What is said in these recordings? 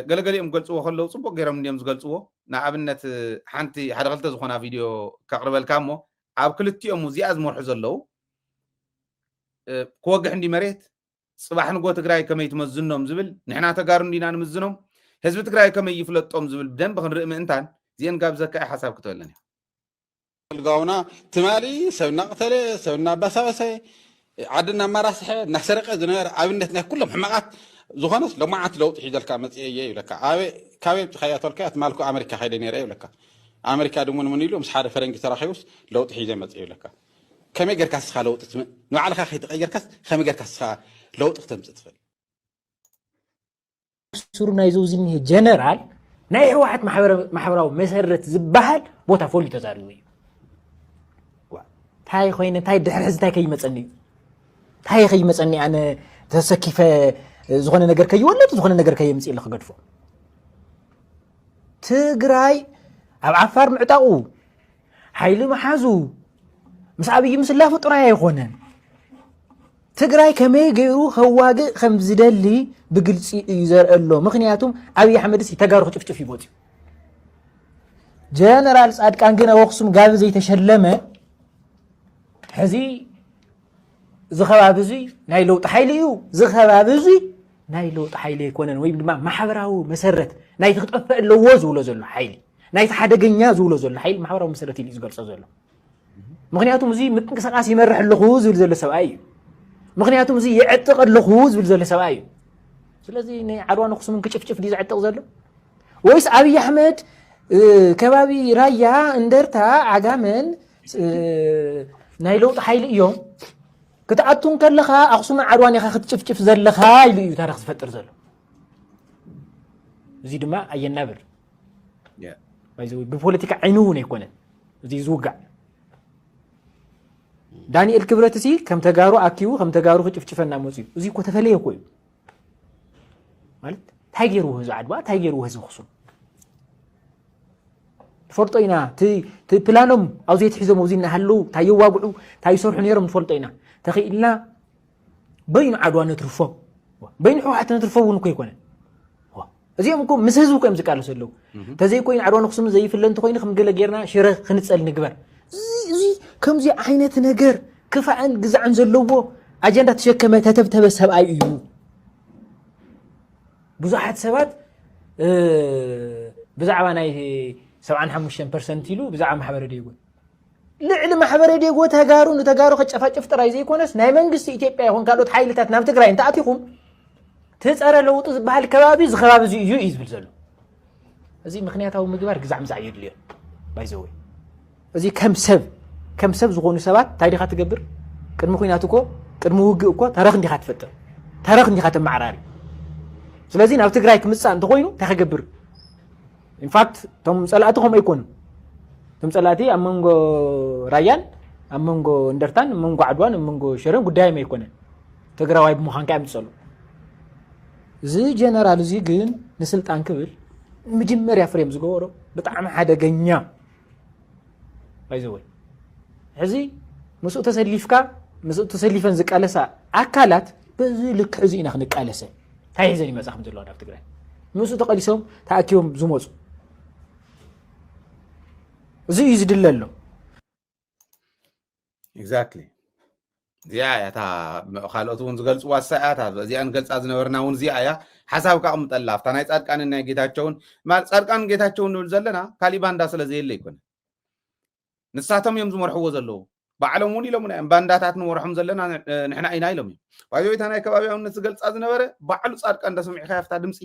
ገለገሊኦም ገልፅዎ ከለዉ ፅቡቅ ገይሮም እንዲዮም ዝገልፅዎ። ንኣብነት ሓንቲ ሓደ ክልተ ዝኾና ቪድዮ ከቕርበልካ እሞ፣ ኣብ ክልቲኦም እዚኣ ዝመርሑ ዘለዉ ክወግሕ እንዲ መሬት፣ ፅባሕ ንጎ ትግራይ ከመይ ትመዝኖም ዝብል፣ ንሕና ተጋሩ እንዲና ንምዝኖም፣ ህዝቢ ትግራይ ከመይ ይፍለጦም ዝብል ብደንብ ክንርኢ ምእንታን፣ እዚአን ጋብዘካ እየ፣ ሓሳብ ክትበለን እየ። ልጋውና ትማሊ ሰብ እናቕተለ ሰብ እናባሳበሰ ዓዲ እናማራስሐ እናሰረቀ ዝነበረ ኣብነት ናይ ኩሎም ሕማቃት ዝኾነስ ለማዓት ለውጢ ሒዘልካ መፅየ እየ ይብለካ። ኣበይ ካበይ ኣምፅኻያ ተልካዮ? ትማልኩ ኣመሪካ ከይደ ነይረ ይብለካ። ኣመሪካ ድሙን ምን ኢሉ ምስ ሓደ ፈረንጂ ተራኺቡስ ለውጢ ሒዘ መፅየ ይብለካ። ከመይ ጌርካ ስኻ ለውጢ ትም- ንባዕልኻ ከይተቀየርካስ ከመይ ጌርካ ስኻ ለውጢ ክተምፅእ ትኽእል? ሱሩ ናይ ዘውዚ እኒሄ ጀነራል ናይ ህወሓት ማሕበረ- ማሕበራዊ መሰረት ዝበሃል ቦታ ፈልዩ ተዛሪቡ እዩ። ዋ፣ እንታይ ኮይነ እንታይ ድሕሪ ሕዚ እንታይ ከይመፀኒ እዩ? እንታይ ከይመፀኒ ኣነ ተሰኪፈ ዝኾነ ነገር ከይወለድ ዝኾነ ነገር ከየምፅእ ኢለ ክገድፎ። ትግራይ ኣብ ዓፋር ምዕጣቑ ሓይሊ መሓዙ ምስ ኣብይ ምስላፉ ጥራይ ኣይኮነን። ትግራይ ከመይ ገይሩ ከዋግእ ከም ዝደሊ ብግልፂ እዩ ዘርኢ ኣሎ። ምክንያቱም ኣብይ ኣሕመድስ ተጋሩ ክጭፍጭፍ እዩ መፅዩ። ጀነራል ፃድቃን ግን ኣብ ኣክሱም ጋቢ ዘይተሸለመ ሕዚ እዚ ከባቢ እዚ ናይ ለውጢ ሓይሊ እዩ፣ እዚ ከባቢ እዚ ናይ ለውጢ ሓይሊ ኣይኮነን፣ ወይም ድማ ማሕበራዊ መሰረት ናይቲ ክጠፍእ ኣለዎ ዝብሎ ዘሎ ሓይሊ፣ ናይቲ ሓደገኛ ዝብሎ ዘሎ ሓይሊ ማሕበራዊ መሰረት ኢሉ እዩ ዝገልፆ ዘሎ። ምክንያቱም እዚ ምንቅስቃስ ይመርሕ ኣለኹ ዝብል ዘሎ ሰብኣይ እዩ። ምክንያቱም እዚ የዕጥቕ ኣለኹ ዝብል ዘሎ ሰብኣይ እዩ። ስለዚ ናይ ዓድዋን ኣክሱምን ክጭፍጭፍ ድዩ ዘዕጥቕ ዘሎ? ወይስ ኣብይ ኣሕመድ እ፣ ከባቢ ራያ፣ እንደርታ፣ ዓጋመን እ፣ ናይ ለውጢ ሓይሊ እዮም? ክትኣቱ እንከለኻ ኣኽሱምን ዓድዋን ኢኻ ክትጭፍጭፍ ዘለኻ ኢሉ እዩ ታሪኽ ዝፈጥር ዘሎ። እዚ ድማ ኣየናብር Yeah. ባይዘ ብፖለቲካ ዓይኑ እውን ኣይኮነን እዚ ዝውጋዕ። ዳንኤል ክብረት እዚ ከም ተጋሩ ኣኪቡ ከም ተጋሩ ክጭፍጭፈና መፅዩ። እዚ እኮ ተፈለየ እኮ እዩ። ማለት እንታይ ገይርዎ ህዝቢ ዓድዋ፣ እንታይ ገይርዎ ህዝቢ ኣኽሱም? ንፈልጦ ኢና። እቲ እቲ ፕላኖም ኣብዚ የትሒዞም ኣብዚ እናሃለዉ እንታይ የዋግዑ እንታይ ይሰርሑ ነይሮም ንፈልጦ ኢና። ተኽኢልና በይኑ ዓድዋ ነትርፎ፣ በይኑ ህወሓት ነትርፎ እውን እኮ ኣይኮነን። እዚኦም እኮ ምስ ህዝቢ እኮ እዮም ዝቃለሱ ኣለዉ። እንተዘይኮይኑ ዓድዋ ንኣኽሱም ዘይፍለ እንተኮይኑ ከም ገለ ጌርና ሽረ ክንፀል ንግበር። እዚ እዚ ከምዚ ዓይነት ነገር ክፋእን ግዛዕን ዘለዎ ኣጀንዳ ተሸከመ ተተብተበ ሰብኣይ እዩ። ብዙሓት ሰባት እ፣ ብዛዕባ ናይ ሰብዓን ሓሙሽተን ፐርሰንት ኢሉ ብዛዕባ ማሕበረ ዴጎ ልዕሊ ማሕበረ ዴጎ ተጋሩ ንተጋሩ ከጨፋጭፍ ጥራይ ዘይኮነስ ናይ መንግስቲ ኢትዮጵያ ይኹን ካልኦት ሓይልታት ናብ ትግራይ እንተኣቲኹም እቲ ፀረ ለውጢ ዝበሃል ከባቢ እዚ ከባቢ እዚ እዩ እዩ ዝብል ዘሎ። እዚ ምክንያታዊ ምግባር ግዛዕ ምዛዕ የድልዮ። ባይዘወይ እዚ ከም ሰብ ከም ሰብ ዝኾኑ ሰባት እንታይ ዲኻ ትገብር? ቅድሚ ኩናት እኮ ቅድሚ ውግእ እኮ ተረኽ እንዲኻ ትፈጥር፣ ተረኽ እንዲኻ ተመዓራሪ። ስለዚ ናብ ትግራይ ክምፃእ እንተኮይኑ እንታይ ክገብር? ኢንፋክት እቶም ፀላእቲ ከምኡ ኣይኮኑ። እቶም ፀላእቲ ኣብ መንጎ ራያን ኣብ መንጎ እንደርታን ኣብ መንጎ ዓድዋን ኣብ መንጎ ሽረን ጉዳዮም ኣይኮነን። ትግራዋይ ብምዃንካ እዮም ዝፀልኡ። እዚ ጀነራል እዚ ግን ንስልጣን ክብል መጀመርያ ፍሬም ዝገበሮ ብጣዕሚ ሓደገኛ ባይዘወይ። ሕዚ ምስኡ ተሰሊፍካ ምስኡ ተሰሊፈን ዝቃለሳ ኣካላት በዚ ልክዕ እዚ ኢና ክንቃለሰ እንታይ ሒዘን ይመፃ ከም ዘለዋ ናብ ትግራይ ምስኡ ተቐሊሶም ተኣኪቦም ዝመፁ እዚ እዩ ዝድለ ኣሎ። Exactly። እዚኣ እያ እታ ካልኦት እውን ዝገልፅዋ እሳ እያ እታ እዚኣ ንገልፃ ዝነበርና እውን እዚኣ እያ። ሓሳብ ካቕምጠላ ኣብታ ናይ ፃድቃንን ናይ ጌታቸውን ማ- ፃድቃንን ጌታቸውን ንብል ዘለና ካሊእ ባንዳ ስለ ዘየለ ኣይኮነ። ንሳቶም እዮም ዝመርሕዎ ዘለዉ። ባዕሎም እውን ኢሎም እዮም ባንዳታት ንመርሖም ዘለና ን- ንሕና ኢና ኢሎም እዮም። ባይዘወይ እታ ናይ ከባቢያውነት ዝገልፃ ዝነበረ ባዕሉ ፃድቃን እንዳሰሚዕካ ኣብታ ድምፂ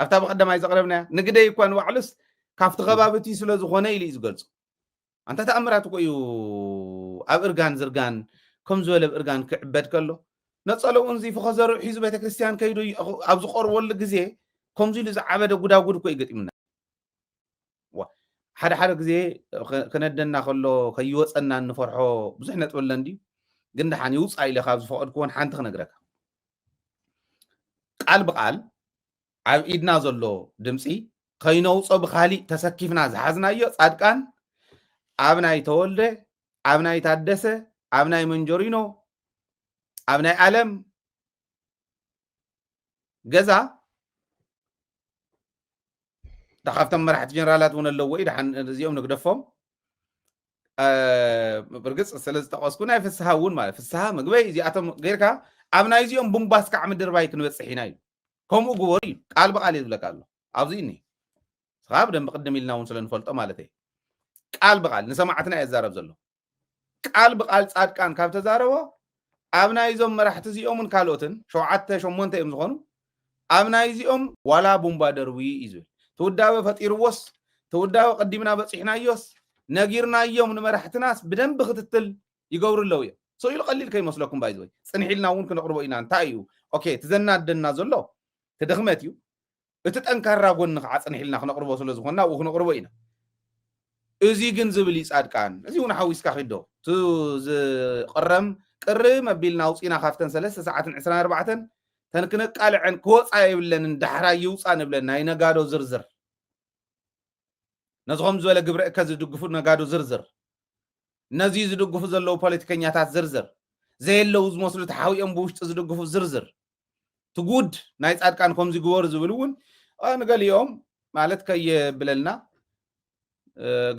ኣብታ ብቀዳማይ ዘቕረብናያ ንግደይ እኳ ንባዕሉስ ካብቲ ከባቢ እቲ ስለ ዝኾነ ኢሉ እዩ ዝገልፁ። ኣንታ ተኣምራት እኮ እዩ። ኣብ እርጋን ዝርጋን ከም ዝበለ ኣብ እርጋን ክዕበድ ከሎ ነፀለኡ እንዚ ፈኸዘሩ ሒዙ ቤተክርስትያን ከይዱ ኣብ ዝቆርበሉ ግዜ ከምዚ ኢሉ ዝዓበደ ጉዳጉድ እኮ እዩ ገጢሙና። ዋ፣ ሓደ ሓደ ግዜ ከ- ከነደና ከሎ ከይወፀና እንፈርሖ ብዙሕ ነጥቢ ኣለን ድዩ? ግን ደሓን ይውፃእ ኢለ ካብ ዝፈቐድኩዎን ሓንቲ ክነግረካ። ቃል ብቃል ኣብ ኢድና ዘሎ ድምፂ ከይነውፆ ብካሊእ ተሰኪፍና ዝሓዝናዮ ፃድቃን ኣብ ናይ ተወልደ፣ ኣብ ናይ ታደሰ፣ ኣብ ናይ መንጀሪኖ፣ ኣብ ናይ ኣለም ገዛ ካብቶም መራሕቲ ጀነራላት እውን ኣለዎ እዩ። ደሓን እዚኦም ንግደፎም። ብርግፅ ስለ ዝጠቐስኩ ናይ ፍስሃ እውን ማለት ፍስሃ ምግበይ እዚኣቶም ጌርካ ኣብ ናይዚኦም ቡምባስ ከዓ ምድርባይ ክንበፅሕ ኢና እዩ። ከምኡ ግበሩ እዩ። ቃል ብቃል እየ ዝብለካ ኣሎ። ኣብዚ እኒ ስኻ ብደንብ ቅድም ኢልና እውን ስለ ንፈልጦ ማለት እዩ። ቃል ብቃል ንሰማዕትና እየ ዝዛረብ ዘሎ። ቃል ብቃል ፃድቃን ካብ ተዛረቦ ኣብ ናይዞም መራሕቲ እዚኦምን ካልኦትን ሸውዓተ ሸሞንተ እዮም ዝኾኑ። ኣብ ናይዚኦም ዋላ ቡምባ ደርዊ እዩ ዝብል። ትውዳበ ፈጢርዎስ ትውዳበ ቀዲምና በፂሕናዮስ ነጊርናዮም ንመራሕትናስ ብደንብ ክትትል ይገብሩ ኣለዉ እዮም። ስኢሉ ቀሊል ከይመስለኩም ባይዘወይ ፅንሒልና እውን ክነቅርቦ ኢና። እንታይ እዩ ኦኬ እቲ ዘናደና ዘሎ እቲ ድኽመት እዩ። እቲ ጠንካራ ጎኒ ከዓ ፅንሒልና ክነቅርቦ ስለ ዝኾንና ኣብኡ ክነቅርቦ ኢና። እዚ ግን ዝብል እዩ ፃድቃን። እዚ እውን ሓዊስካ ኪዶ እቲ ዝቅረም ቅርም ኣቢልና ኣውፂና ካብተን ሰለስተ ሰዓትን ዕስራን ኣርባዕተን ተን ክነቃልዐን ክወፃ የብለንን ዳሕራይ ይውፃ ንብለን ናይ ነጋዶ ዝርዝር ነዚ ከም ዝበለ ግብረ እከ ዝድግፉ ነጋዶ ዝርዝር ነዚ ዝድግፉ ዘለዉ ፖለቲከኛታት ዝርዝር ዘየለዉ ዝመስሉ ተሓዊኦም ብውሽጢ ዝድግፉ ዝርዝር ትጉድ ናይ ፃድቃን ከምዚ ግበሩ ዝብል እውን ንገሊኦም ማለት ከየብለልና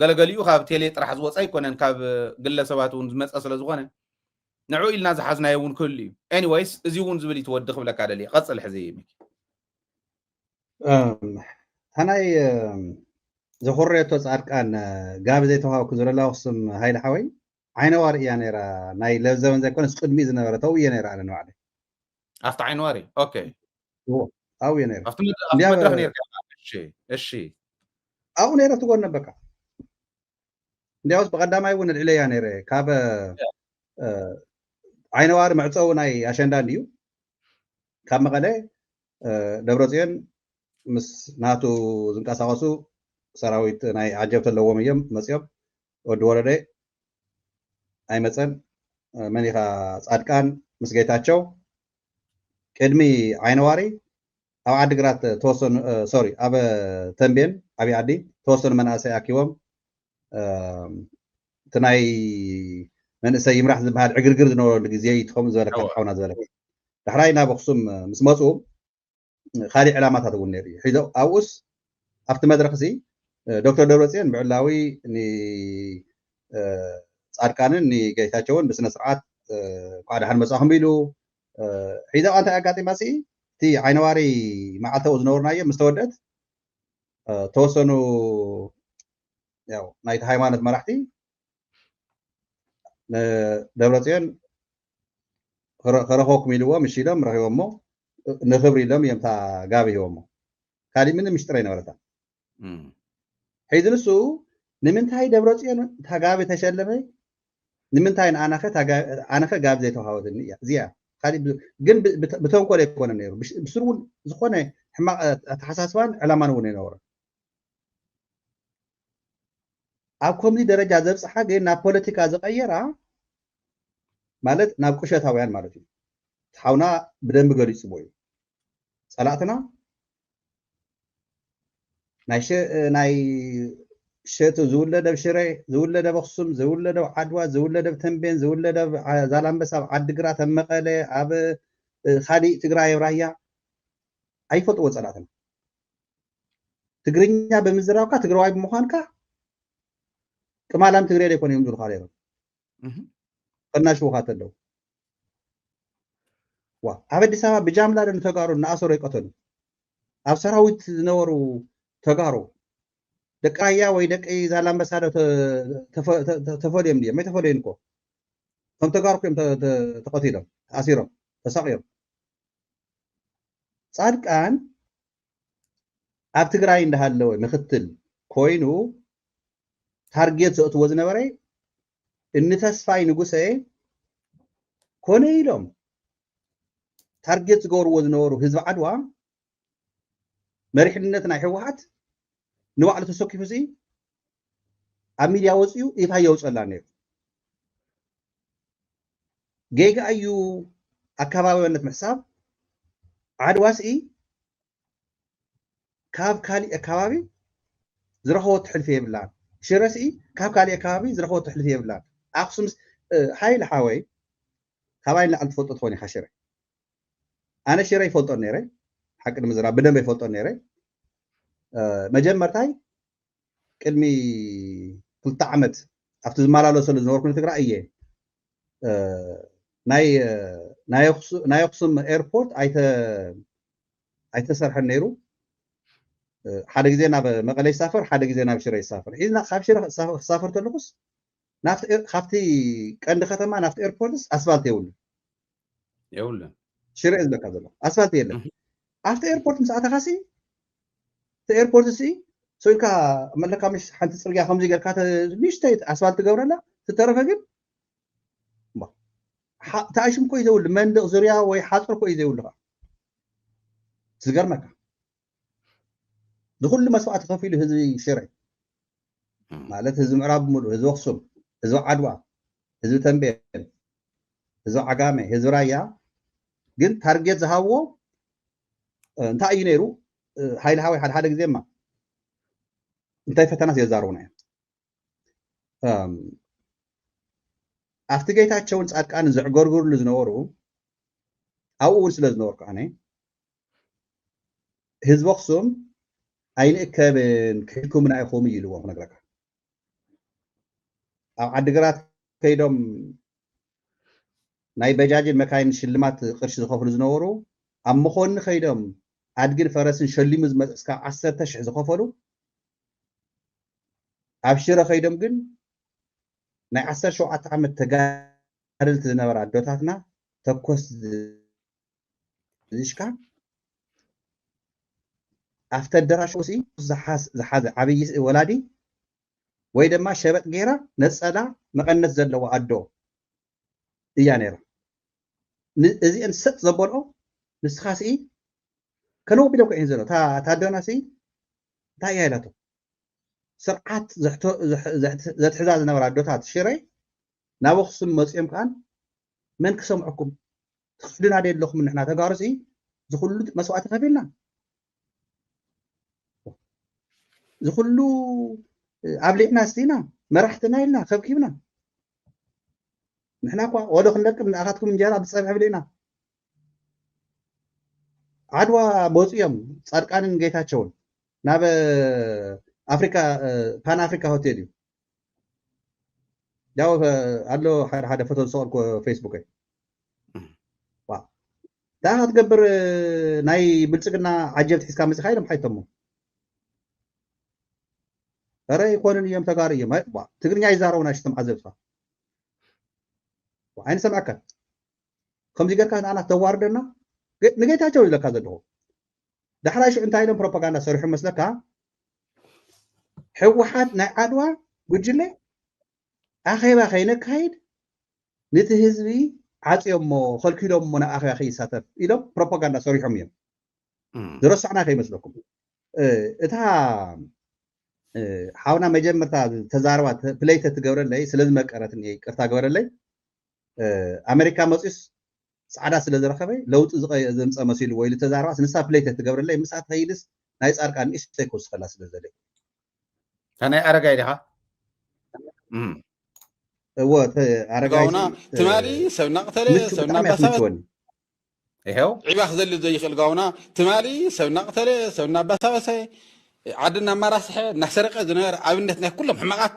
ገለገሊኡ ካብ ቴሌ ጥራሕ ዝወፀ ኣይኮነን ካብ ግለሰባት እውን ዝመፀ ስለ ዝኾነ ንዑ ኢልና ዝሓዝናዮ እውን ክህሉ እዩ። ኤኒወይስ እዚ እውን ዝብል ይትወዲ ክብለካ ደልየ ቀፅል ሕዚ እታናይ ዘኮረየቶ ፃድቃን ጋቢ ዘይተዋሃብኩ ዝለላ ኣክሱም ሃይለ ሓወይ ዓይነዋሪ እያ ነይራ። ናይ ለዘበን ዘይኮነስ ቅድሚ ዝነበረ ተው እየ ነይራ ኣነ ንባዕለ ኣብቲ ዓይነዋሪ ኦኬ ኣብኡ እየ ነይረ ኣብቲ መድረክ ነርካ እሺ እሺ ኣብኡ ነይረ ትጎን ነበካ እንዲያውስ ብቀዳማይ እውን ልዕለያ ነይረ ካብ ዓይነዋሪ መዕፀዊ ናይ ኣሸንዳ እንድዩ ካብ መቐለ ደብረፅዮን ምስ ናቱ ዝንቀሳቀሱ ሰራዊት ናይ ዓጀብቲ ኣለዎም እዮም መፅኦም ወዲ ወረደ ኣይመፀን መኒኻ ፃድቃን ምስ ጌታቸው ቅድሚ ዓይነዋሪ ኣብ ዓዲግራት ተወሰኑ ሶሪ ኣብ ተንቤን ዓብይ ዓዲ ተወሰኑ መናእሰይ ኣኪቦም እቲ ናይ መንእሰይ ይምራሕ ዝበሃል ዕግርግር ዝነበረሉ ግዜ እዩ ከምኡ ዝበለካ ሓውና ዝበለካ ዳሕራይ ናብ ኣክሱም ምስ መፁ ካሊእ ዕላማታት እውን ነይሩ እዩ ሒዞ ኣብኡስ ኣብቲ መድረክ እዚ ዶክተር ደብረፅዮን ብዕላዊ ፃድቃንን ንጌታቸውን ብስነ ስርዓት ኳዕ ደሓን መፃኹም ኢሉ ሒዛ እንታይ ኣጋጢማ ሲ እቲ ዓይነዋሪ መዓልቲ ኣብኡ ዝነበርናዮ ምስ ተወደት ተወሰኑ ናይቲ ሃይማኖት መራሕቲ ደብረፅዮን ከረኸብኩም ኢልዎም እሺ ኢሎም ረኺቦሞ ንክብሪ ኢሎም እዮም እታ ጋቢ ሂቦሞ ካሊእ ምንም ምሽጥር ኣይነበረታ ሕዚ ንሱ ንምንታይ ደብረፅዮን እታ ጋቢ ተሸለመ ንምንታይ ንኣናኸ ኣነኸ ጋቢ ዘይተዋሃበትኒ እያ እዚኣ ካሊእ ግን ብተንኮል ኣይኮነ ነይሩ ብስሩ እውን ዝኾነ ሕማቕ ኣተሓሳስባን ዕላማን እውን ኣይነበሮ ኣብ ከምዚ ደረጃ ዘብፅሓ ግን ናብ ፖለቲካ ዝቀየራ ማለት ናብ ቁሸታውያን ማለት እዩ ሓውና ብደንቢ ገሊፅዎ እዩ ፀላእትና ናይ ሸቱ ዝውለደ ኣብ ሽረ ዝውለደ ኣብ ኣክሱም ዝውለደ ኣብ ዓድዋ ዝውለደ ኣብ ተንቤን ዝውለደ ኣብ ዛላንበሳ ኣብ ዓዲግራት ኣብ መቐለ ኣብ ካሊእ ትግራይ ኣብ ራያ ኣይፈልጥዎ ፀላእትና ትግርኛ ብምዝራብካ ትግራዋይ ብምዃንካ ቅማላም ትግሬ ዘይኮነ እዮም ዝብሉካ ነይሮም ከናሽውካ ተለው ዋ ኣብ ኣዲስ ኣበባ ብጃምላ ዶ ንተጋሩ እናኣሰሩ ይቀተሉ ኣብ ሰራዊት ዝነበሩ ተጋሩ ደቂ ራያ ወይ ደቂ ዛላንበሳ ዶ ተፈልዮም ድዮም ኣይተፈልዩን እኮ ከም ተጋሩ እዮም ተቐቲሎም ተኣሲሮም ተሳቂዮም ፃድቃን ኣብ ትግራይ እንዳሃለወ ምክትል ኮይኑ ታርጌት ዘእትዎ ዝነበረ እኒ ተስፋይ ንጉሰ ኮነ ኢሎም ታርጌት ዝገብርዎ ዝነበሩ ህዝቢ ዓድዋ መሪሕነት ናይ ህወሓት ንባዕሉ ተሰኪፉ ሲ ኣብ ሚድያ ወፅኡ ይፋ የውፀላ ነይሩ ጌጋ እዩ ኣካባቢነት ምሕሳብ ዓድዋ ስኢ ካብ ካሊእ ኣካባቢ ዝረኸቦ ትሕልፊ የብላን ሽረ ስኢ ካብ ካሊእ ኣካባቢ ዝረኸቦ ትሕልፊ የብላን ኣክሱም ሓይሊ ሓወይ ካባይ ንላዕሊ ትፈልጦ ትኾን ኢኻ ሽረ ኣነ ሽረ ይፈልጦ ነይረ ሓቂ ንምዝራብ ብደንብ ይፈልጦ ነይረ መጀመርታይ ቅድሚ ክልተ ዓመት ኣብቲ ዝመላለሰሉ ዝነበርኩ ንትግራይ እየ ናይ ኣክሱም ኤርፖርት ኣይተሰርሐን ነይሩ። ሓደ ግዜ ናብ መቐለ ይሳፈር፣ ሓደ ግዜ ናብ ሽረ ይሳፈር። ሒዝና ካብ ሽረ ክሳፈር ተለኩስ ካብቲ ቀንዲ ከተማ ናብቲ ኤርፖርትስ ኣስፋልት የብሉ የብሉን። ሽረ ዝለካ ዘሎ ኣስፋልት የለን። ኣብቲ ኤርፖርት ምስ ኣተኻሲ እቲ ኤርፖርት ሲ ሰው ኢልካ መለካ ምሽ ሓንቲ ፅርግያ ከምዚ ጌርካ ንሽተይ ኣስፋልት ትገብረላ፣ ትተረፈ ግን ተኣሽም ኮይ ዘብሉ መንደቕ ዙርያ ወይ ሓፅር ኮይ ዘይብሉ ከዓ ዝገርመካ ዝኩሉ መስዋዕቲ ከፊሉ ህዝቢ ሽረ ማለት ህዝቢ ምዕራብ ሙሉ፣ ህዝቢ ኣክሱም፣ ህዝቢ ዓድዋ፣ ህዝቢ ተንቤን፣ ህዝቢ ዓጋመ፣ ህዝቢ ራያ ግን ታርጌት ዝሃብዎ እንታይ እዩ ነይሩ? ሓይሊ ሃወይ ሓደ ሓደ ግዜማ እንታይ ፈተናስ የዛርቡና እዮም። ኣብቲ ጌታቸውን ፃድቃንን ዘዕገርግርሉ ዝነበሩ ኣብኡ እውን ስለ ዝነበርኩ ኣነ ህዝቢ ኣክሱም ኣይንእከብን ክሕኩምና ኢኹም እዩ ኢልዎም ክነግረካ። ኣብ ዓዲግራት ከይዶም ናይ በጃጅን መካይን ሽልማት ቅርሺ ዝኸፍሉ ዝነበሩ ኣብ መኾኒ ከይዶም ኣድግን ፈረስን ሸሊሙ ዝመፅእ እስካብ ዓሰርተ ሽሕ ዝኸፈሉ ኣብ ሽረ ከይዶም ግን ናይ ዓሰርተ ሸውዓተ ዓመት ተጋደልቲ ዝነበራ ኣዶታትና ተኮስ ዝሽካ ኣብቲ ኣደራሽ ውሲ ዝሓዘ ዓብይ ወላዲ ወይ ድማ ሸበጥ ገይራ ነፀላ መቐነት ዘለዎ ኣዶ እያ ነይራ። እዚአን ሰጥ ዘበልኦ ንስኻ ስኢ ከነው ቢሎም ከይን ዘሎ ታደና ስኢ እንታይ እያ ኢላቶ ስርዓት ዘትሕዛ ዝነበራ ኣዶታት ሽረ ናብ ኣክሱም መፂኦም ከዓን መን ክሰምዐኩም ትኽድና ደ ኣለኹም ንሕና ተጋሩ ሲ ዝኩሉ መስዋዕቲ ከፊልና ዝኩሉ ኣብሊዕና ስቲና መራሕትና ኢልና ከብኪብና ንሕና እኳ ወዶ ክንለቅም ንኣኻትኩም እንጀራ ብፀብሒ ኣብሊዕና ዓድዋ መፅኦም ፃድቃንን ጌታቸውን ናብ ኣፍሪካ ፓን ኣፍሪካ ሆቴል እዩ ያው ኣሎ ሓደ ሓደ ፎቶ ዝሰቀልኩ ፌስቡክ እንታይ ክትገብር ናይ ብልፅግና ዓጀብቲ ሒዝካ መፅኻ ኢሎም ሓይቶሞ ረ ይኮንን እዮም ተጋሩ እዮም ትግርኛ ይዛረቡ ናሽቶም ዓዘብትኻ ኣይንሰምዐካን ከምዚ ገርካ ንኣና ተዋርደና ንጌታቸው ይለካ ዘለኹ ዳሕራይ ሽዑ እንታይ ኢሎም ፕሮፓጋንዳ ሰሪሑ መስለካ ህወሓት ናይ ዓድዋ ጉጅለ ኣኼባ ከይነካይድ ነቲ ህዝቢ ዓፅዮሞ ከልኪሎሞ ናብ ኣኼባ ከይሳተፍ ኢሎም ፕሮፓጋንዳ ሰሪሖም እዮም ዝረሳዕና ከይመስለኩም እታ ሓውና መጀመርታ ተዛረባ ፕለይ ተትገብረለይ ስለዝመቀረትኒ ቅርታ ግበረለይ ኣሜሪካ መፅዩስ ፃዕዳ ስለ ዝረኸበ ለውጢ ዘምፀ መሲሉ ወይ ዝተዛረባስ ንሳ ፕለይ ተትገብረለይ ምስኣ ትኸይድስ ናይ ፃድቃን ንእሽተይ ክውስኸላ ስለ ዘለ ከናይ ኣረጋይ ዲኻ እዎ ኣረጋውና ትማሊ ሰብ እናቕተለ ሰብ እናባሳበሰ ይኸው ዒባ ክዘልል ዘይኽእል ጋውና ትማሊ ሰብ እናቕተለ ሰብ እናባሳበሰ ዓዲ እናማራስሐ እናሰረቀ ዝነበረ ኣብነት ናይ ኩሎም ሕማቓት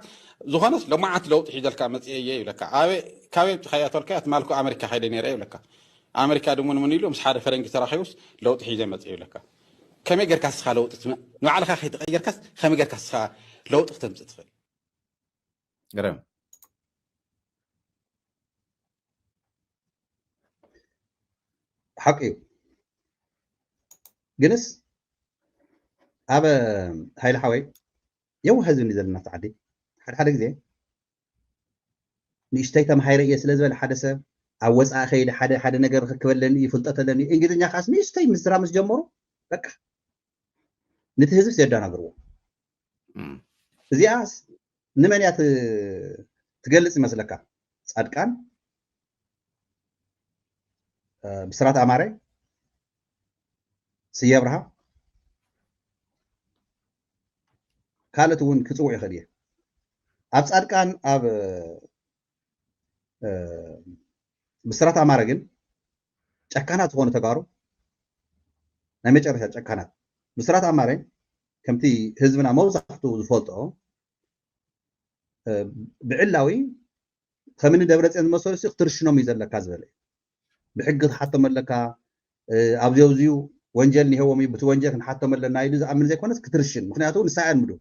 ዝኾነስ ሎማዓት ለውጢ ሒዘልካ መፅአ እየ ይብለካ። ኣበይ ካበይ ምፅኻያ ተልካዮ ትማልኩ ኣመሪካ ከይደ ነይረ ይብለካ። ኣመሪካ ድሙን ምን ኢሉ ምስ ሓደ ፈረንጂ ተራኺቡስ ለውጢ ሒዘ መፅአ ይብለካ። ከመይ ጌርካ ስኻ ለውጢ ትመ- ንባዕልኻ ከይተቐየርካስ ከመይ ጌርካ ስኻ ለውጢ ክተምፅእ ትኽእል? ግርም ሓቂ እዩ ግንስ ኣብ ሃይለ ሓወይ የዋህ ህዝቢ እንዲ ዘለና ኣብቲ ዓዲ ሓደ ሓደ ግዜ ንእሽተይ ተምሃይረ እየ ስለ ዝበለ ሓደ ሰብ ኣብ ወፃኢ ከይደ ሓደ ሓደ ነገር ክክበለኒ እዩ ፍልጠት ኣለኒ እዩ እንግሊዝኛ ከዓስ ንእሽተይ ምስራ ምስ ጀመሩ በቃ ነቲ ህዝቢ የዳናግርዎ እዚኣ ንመን እያ ትገልፅ ይመስለካ ፃድቃን ብስራት ኣማረ ስየ ኣብርሃ ካልኦት እውን ክፅውዕ ይኽእል እየ ኣብ ፃድቃን ኣብ ብስራት ኣማረ ግን ጨካናት ዝኾኑ ተጋሩ ናይ መጨረሻ ጨካናት ብስራት ኣማረ ከምቲ ህዝብና መብዛሕትኡ ዝፈልጦ፣ እ፣ ብዕላዊ ከምኒ ደብረፅዮን ዝመሰሉ ሲ ክትርሽኖም እዩ ዘለካ ዝበለ እዩ። ብሕጊ ክትሓቶም ኣለካ። እ፣ ኣብዚ ኣብዚዩ ወንጀል እኒሄዎም እዩ፣ ብቲ ወንጀል ክንሓቶም ኣለና ኢሉ ዝኣምን ዘይኮነስ ክትርሽን። ምክንያቱ ንሳ እያ ልምዱ።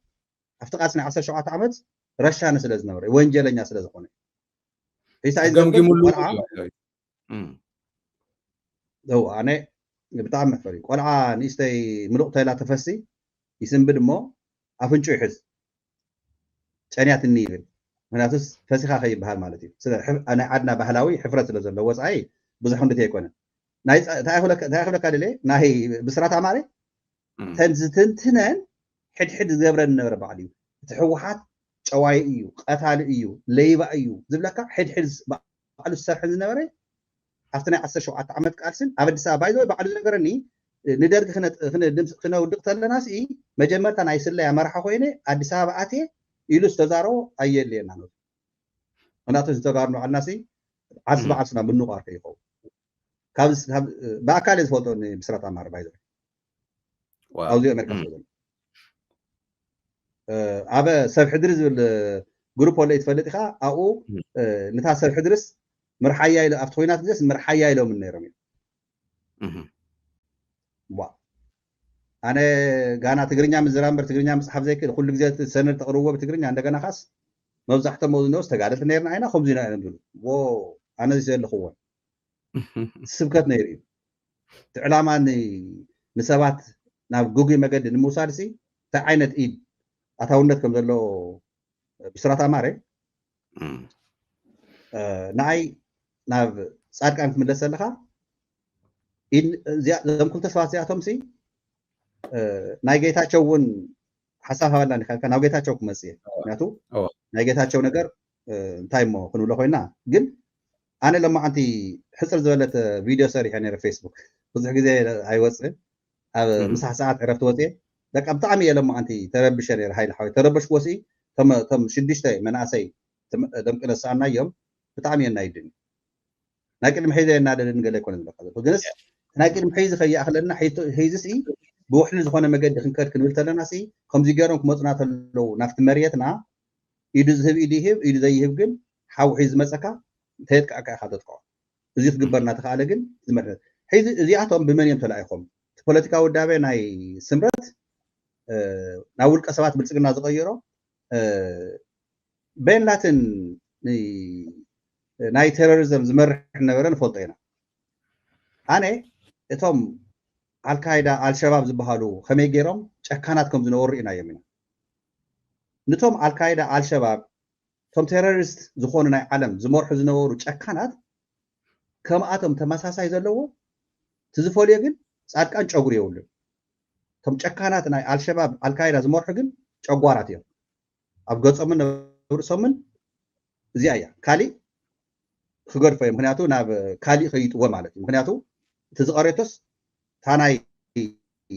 ኣብቲ ቃልሲ ናይ ዓሰርተ ሸውዓተ ዓመት ረሻኒ ስለ ዝነበረ፣ ወንጀለኛ ስለ ዝኾነ። ሒሳ እዩ ዝገምግምሉ ዝገምግም ቆልዓ። እዩ። እም። እው፣ ኣነ ብጣዕሚ መሕፈሪ። ቆልዓ ንእሽተይ ምሉቕ ተላ ተፈሲ ይስንብድ እሞ ኣፍንጩ ይሕዝ። ጨንያትኒ ይብል። ምክንያቱስ ፈሲኻ ከይበሃል ማለት እዩ። ስለ ሕፍ-፣ ናይ ዓድና ባህላዊ ሕፍረት ስለ ዘለዎ ወፃኢ ብዙሕ ክንድቲ ኣይኮነን። ናይ ፃ-፣ እንታይ ክብለካ፣ እንታይ ክብለካ ደልየ? ናይ ብስራት ኣማረ እም። ተን ዝትንትነን ሕድሕድ ዝገብረን ነበረ ባዕሉ እዩ። እቲ ህወሓት ጨዋይ እዩ፣ ቀታሊ እዩ፣ ለይባ እዩ ዝብለካ ሕድሕድ ዝ-፣ ባዕሉ ዝሰርሐን ዝነበረ ኣብቲ ናይ ዓሰርተ ሸውዓተ ዓመት ቃልስን ኣብ ኣዲስ ኣበባ ይዘው ባዕሉ ዝነገረኒ፣ ንደርጊ ክነ-፣ ክነ-፣ ድምፅ-፣ ክነውድቕ ተለና ሲ መጀመርታ ናይ ስለያ መራሒ ኮይነ ኣዲስ ኣበባ ኣትየ ኢሉ ዝተዛረቦ ኣየድልየና ነው። ምክንያቱ ዝተጋርኖ ዓልና ሲ ዓርሲ እም። ብዓርስና ምንቋር ከይኸውን። ካብ ዝ-፣ ካብ፣ ብኣካል እየ ዝፈልጦ ንብስራት ኣማረ ባይዘ። ዋው። ኣብዚ ኣሜሪካ እም። ስለ ዘሎ። እ፣ ኣበ ሰብ ሕድሪ ዝብል ግሩፕ ወለ ትፈልጥ ኢኻ? ኣብኡ፣ እም። እ፣ ንታ ሰብ ሕድርስ ምርሓያ ኢሎ-፣ ኣብቲ ኮይናት ግዜስ ምርሓያ ኢሎምን ነይሮም እዮም። እም። ዋ። ኣነ ጋና ትግርኛ ምዝራብ እምበር ትግርኛ ምፅሓፍ ዘይክእል፣ ኩሉ ግዜ እቲ ሰነድ ተቕርብዎ ብትግርኛ፣ እንደገና ካስ መብዛሕቶም መብዝነውስ ተጋደልቲ ነይርና ኢና፣ ከምዚ ኢና እዮም ዝብሉ። ዎ፣ ኣነ እዚ ዘለኽዎን ስብከት ነይሩ እዩ። እቲ ዕላማ ን-፣ ንሰባት ናብ ግጉይ መገዲ ንምውሳድ ሲ እንታይ ዓይነት ኢድ ኣታውነት ከም ዘለዎ ብስራት ኣማረ፣ እም። እ፣ ንኣይ ናብ ጻድቃን ክትምለስ ዘለኻ፣ ኢድ-፣ እዚኣ-፣ እዞም ክልተ ሰባት እዚኣቶም ሲ፣ እ፣ ናይ ጌታቸው እውን ሓሳብ ሃበላኒ ካልካ ናብ ጌታቸው ክመጽእ እየ። እዋ። ምክንያቱ እዋ። ናይ ጌታቸው ነገር፣ እ፣ እንታይ እሞ ክንብሎ ኮይና፣ ግን ኣነ ለማዓንቲ ሕጽር ዝበለት ቪድዮ ሰሪሐ ነይረ ፌስቡክ። ብዙሕ ግዜ ኣይወጽእን። ኣብ እም። ምሳሕ ሰዓት ዕረፍቲ ወጽኤ፣ በቃ ብጣዕሚ እየ ለማዓንቲ ተረብሸ ነይረ። ሃይለ ሓወይ፣ ተረበሽኩዎ ሲ፣ እቶም፣ እቶም ሽዱሽተ መናእሰይ ትም-፣ ደምቂ ነስኣናዮም፣ ብጣዕሚ የናይድኒ። ናይ ቅድሚ ሕዚ የናደደኒ ገለ ኣይኮነ ዝብለካ ዘለኹ። ግንስ ናይ ቅድሚ ሕዚ ከይኣኽለና፣ ሕዚ፣ ሕዚ ሲ ብውሕሉል ዝኾነ መገዲ ክንከድ ክንብል ተለና ሲ፣ ከምዚ ገይሮም ክመፁና ተለዉ ናብቲ መሬትና፣ ኢዱ ዝህብ ኢዱ ይህብ፣ ኢዱ ዘይህብ ግን ሓዊ ሒዙ ዝመፀካ እንተየጥቃዕካ ኢኻ ተጥቅዖ። እዚ ክግበር እናተኻእለ ግን ዝመርሕ። ሕዚ እዚኣቶም ብመን እዮም ተላኢኾም? እቲ ፖለቲካዊ ውዳቤ ናይ ስምረት፣ እ፣ ናብ ውልቀ ሰባት ብልጽግና ዝቐየሮ፣ እ፣ ቤን ላትን ን-፣ ናይ ቴሮሪዝም ዝመርሕ ዝነበረ ንፈልጦ ኢና። ኣነ እቶም ኣልካይዳ፣ ኣልሸባብ ዝበሃሉ ከመይ ገይሮም ጨካናት ከም ዝነበሩ ርኢናዮም ኢና። ንቶም ኣልካይዳ፣ ኣልሸባብ፣ እቶም ቴሮሪስት ዝኾኑ ናይ ዓለም ዝመርሑ ዝነበሩ ጨካናት ከምኣቶም ተመሳሳይ ዘለዎ፣ እቲ ዝፈልዮ ግን ጻድቃን ጨጉሪ የብሉን። እቶም ጨካናት ናይ ኣልሸባብ፣ ኣልካይዳ ዝመርሑ ግን ጨጓራት እዮም። ኣብ ገጾምን ኣብ ርእሶምን እዚኣ እያ። ካሊእ ክገድፎ እየ። ምክንያቱ ናብ ካሊእ ከይጥዎ ማለት እዩ። ምክንያቱ እቲ ዝቐሬቶስ እታ ናይ፣ እ፣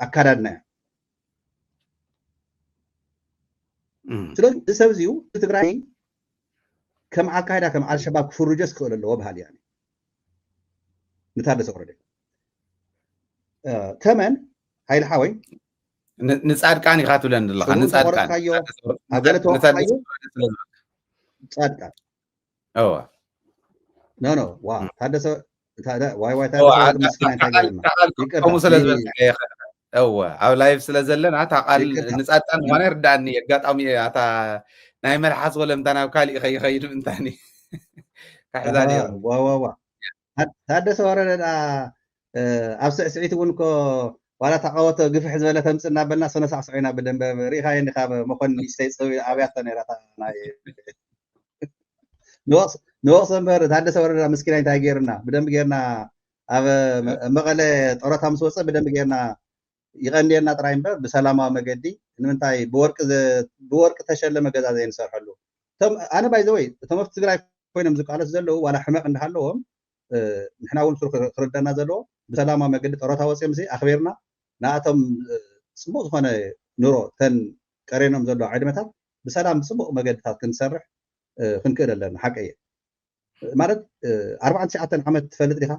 ኣካዳድና እያ። እም። ስለዚ እዚ ሰብ እዚዩ ትግራይ ከም ኣልካይዳ፣ ከም ኣልሸባብ ክፍርጆስ ክኽእል ኣለዎ በሃሊ እያ። ንታደሰ ወረደ። እ፣ ተመን ሃይለ ሓወይ። ን-፣ ንጻድቃን ኢኻ ትብለን ዘለኻ፣ ጽቡቕ ንጻድቃን። ተቆረጽካዮ፣ ኣብ ገለ ንጻድቃን ተወቅዕካዮ? ስለ ዝብል። ጻድቃን። እወ። ኖ፣ ኖ፣ ዋ፣ እም። ታደሰ፣ ታደ-፣ ዋይ፣ ዋይ፣ እወ፣ ታደሰ ወረደ ዓ-፣ ምስኪን ዓ-፣ እንታይ ዓቃል፣ ገይርና? ዓቃል ይቅርታ፣ ከምኡ ስለ ይ-፣ ዝበልካ ኢኻ። እወ፣ ኣብ ላይቭ ስለ ዘለና፣ እታ ቃል ይቅርታ። ንጻድቃን ምዃና ይርዳእኒ። ኣጋጣሚ እያ፣ እታ ናይ መልሓስ ወለምታ ናብ ካሊእ ከይኸይድ ምእንታኒ። ክሕዛ ኣሃ፣ ነይሩ። ዋ፣ ዋ፣ ዋ። ታ-፣ ታደሰ ወረደ ደኣ፣ እ፣ ኣብ ስዕስዒት እውን እኮ ዋላ ተቃወቶ ግፍሕ ዝበለ ተምጽእ እናበልና ሰነ ሳዕስዖ ኢና ብደንበ ርኢኻዮ እንዲኻ መኮንን ንእሽተይ ጽብ ኣብያቶ ነይራ እታ ናይ ንወቕስ-፣ ንወቕሶ እምበር ታደሰ ወረደ ምስኪናይ እንታይ ገይሩና? ብደንቢ ገይርና ኣብ መ-፣ መቐለ ጦረታ ምስ ወጸ ብደንቢ ገይርና ይቐንየልና ጥራይ እምበር ብሰላማዊ መገዲ ንምንታይ ብወርቂ ዘ-፣ ብወርቂ ተሸለመ ገዛ ዘይንሰርሐሉ? እቶም ኣነ ባይ ዘ ወይ እቶም ኣብቲ ትግራይ ኮይኖም ዝቃለሱ ዘለዉ ዋላ ሕመቕ እንዳሃለዎም፣ እ፣ ንሕና እውን ስሩ ክር-፣ ክርደና ዘለዎ ብሰላማዊ መገዲ ጦረታ ወፂኦም ሲ ኣኽቢርና ንኣቶም፣ እ፣ ፅቡቕ ዝኾነ ኑሮ እተን ቀሬኖም ዘለዋ ዕድመታት ብሰላም ብፅቡቕ መገድታት ክንሰርሕ፣ እ፣ ክንክእል ኣለና። ሓቀየ ማለት፣ እ፣ ኣርባዓን ትሽዓተን ዓመት ትፈልጥ ዲኻ?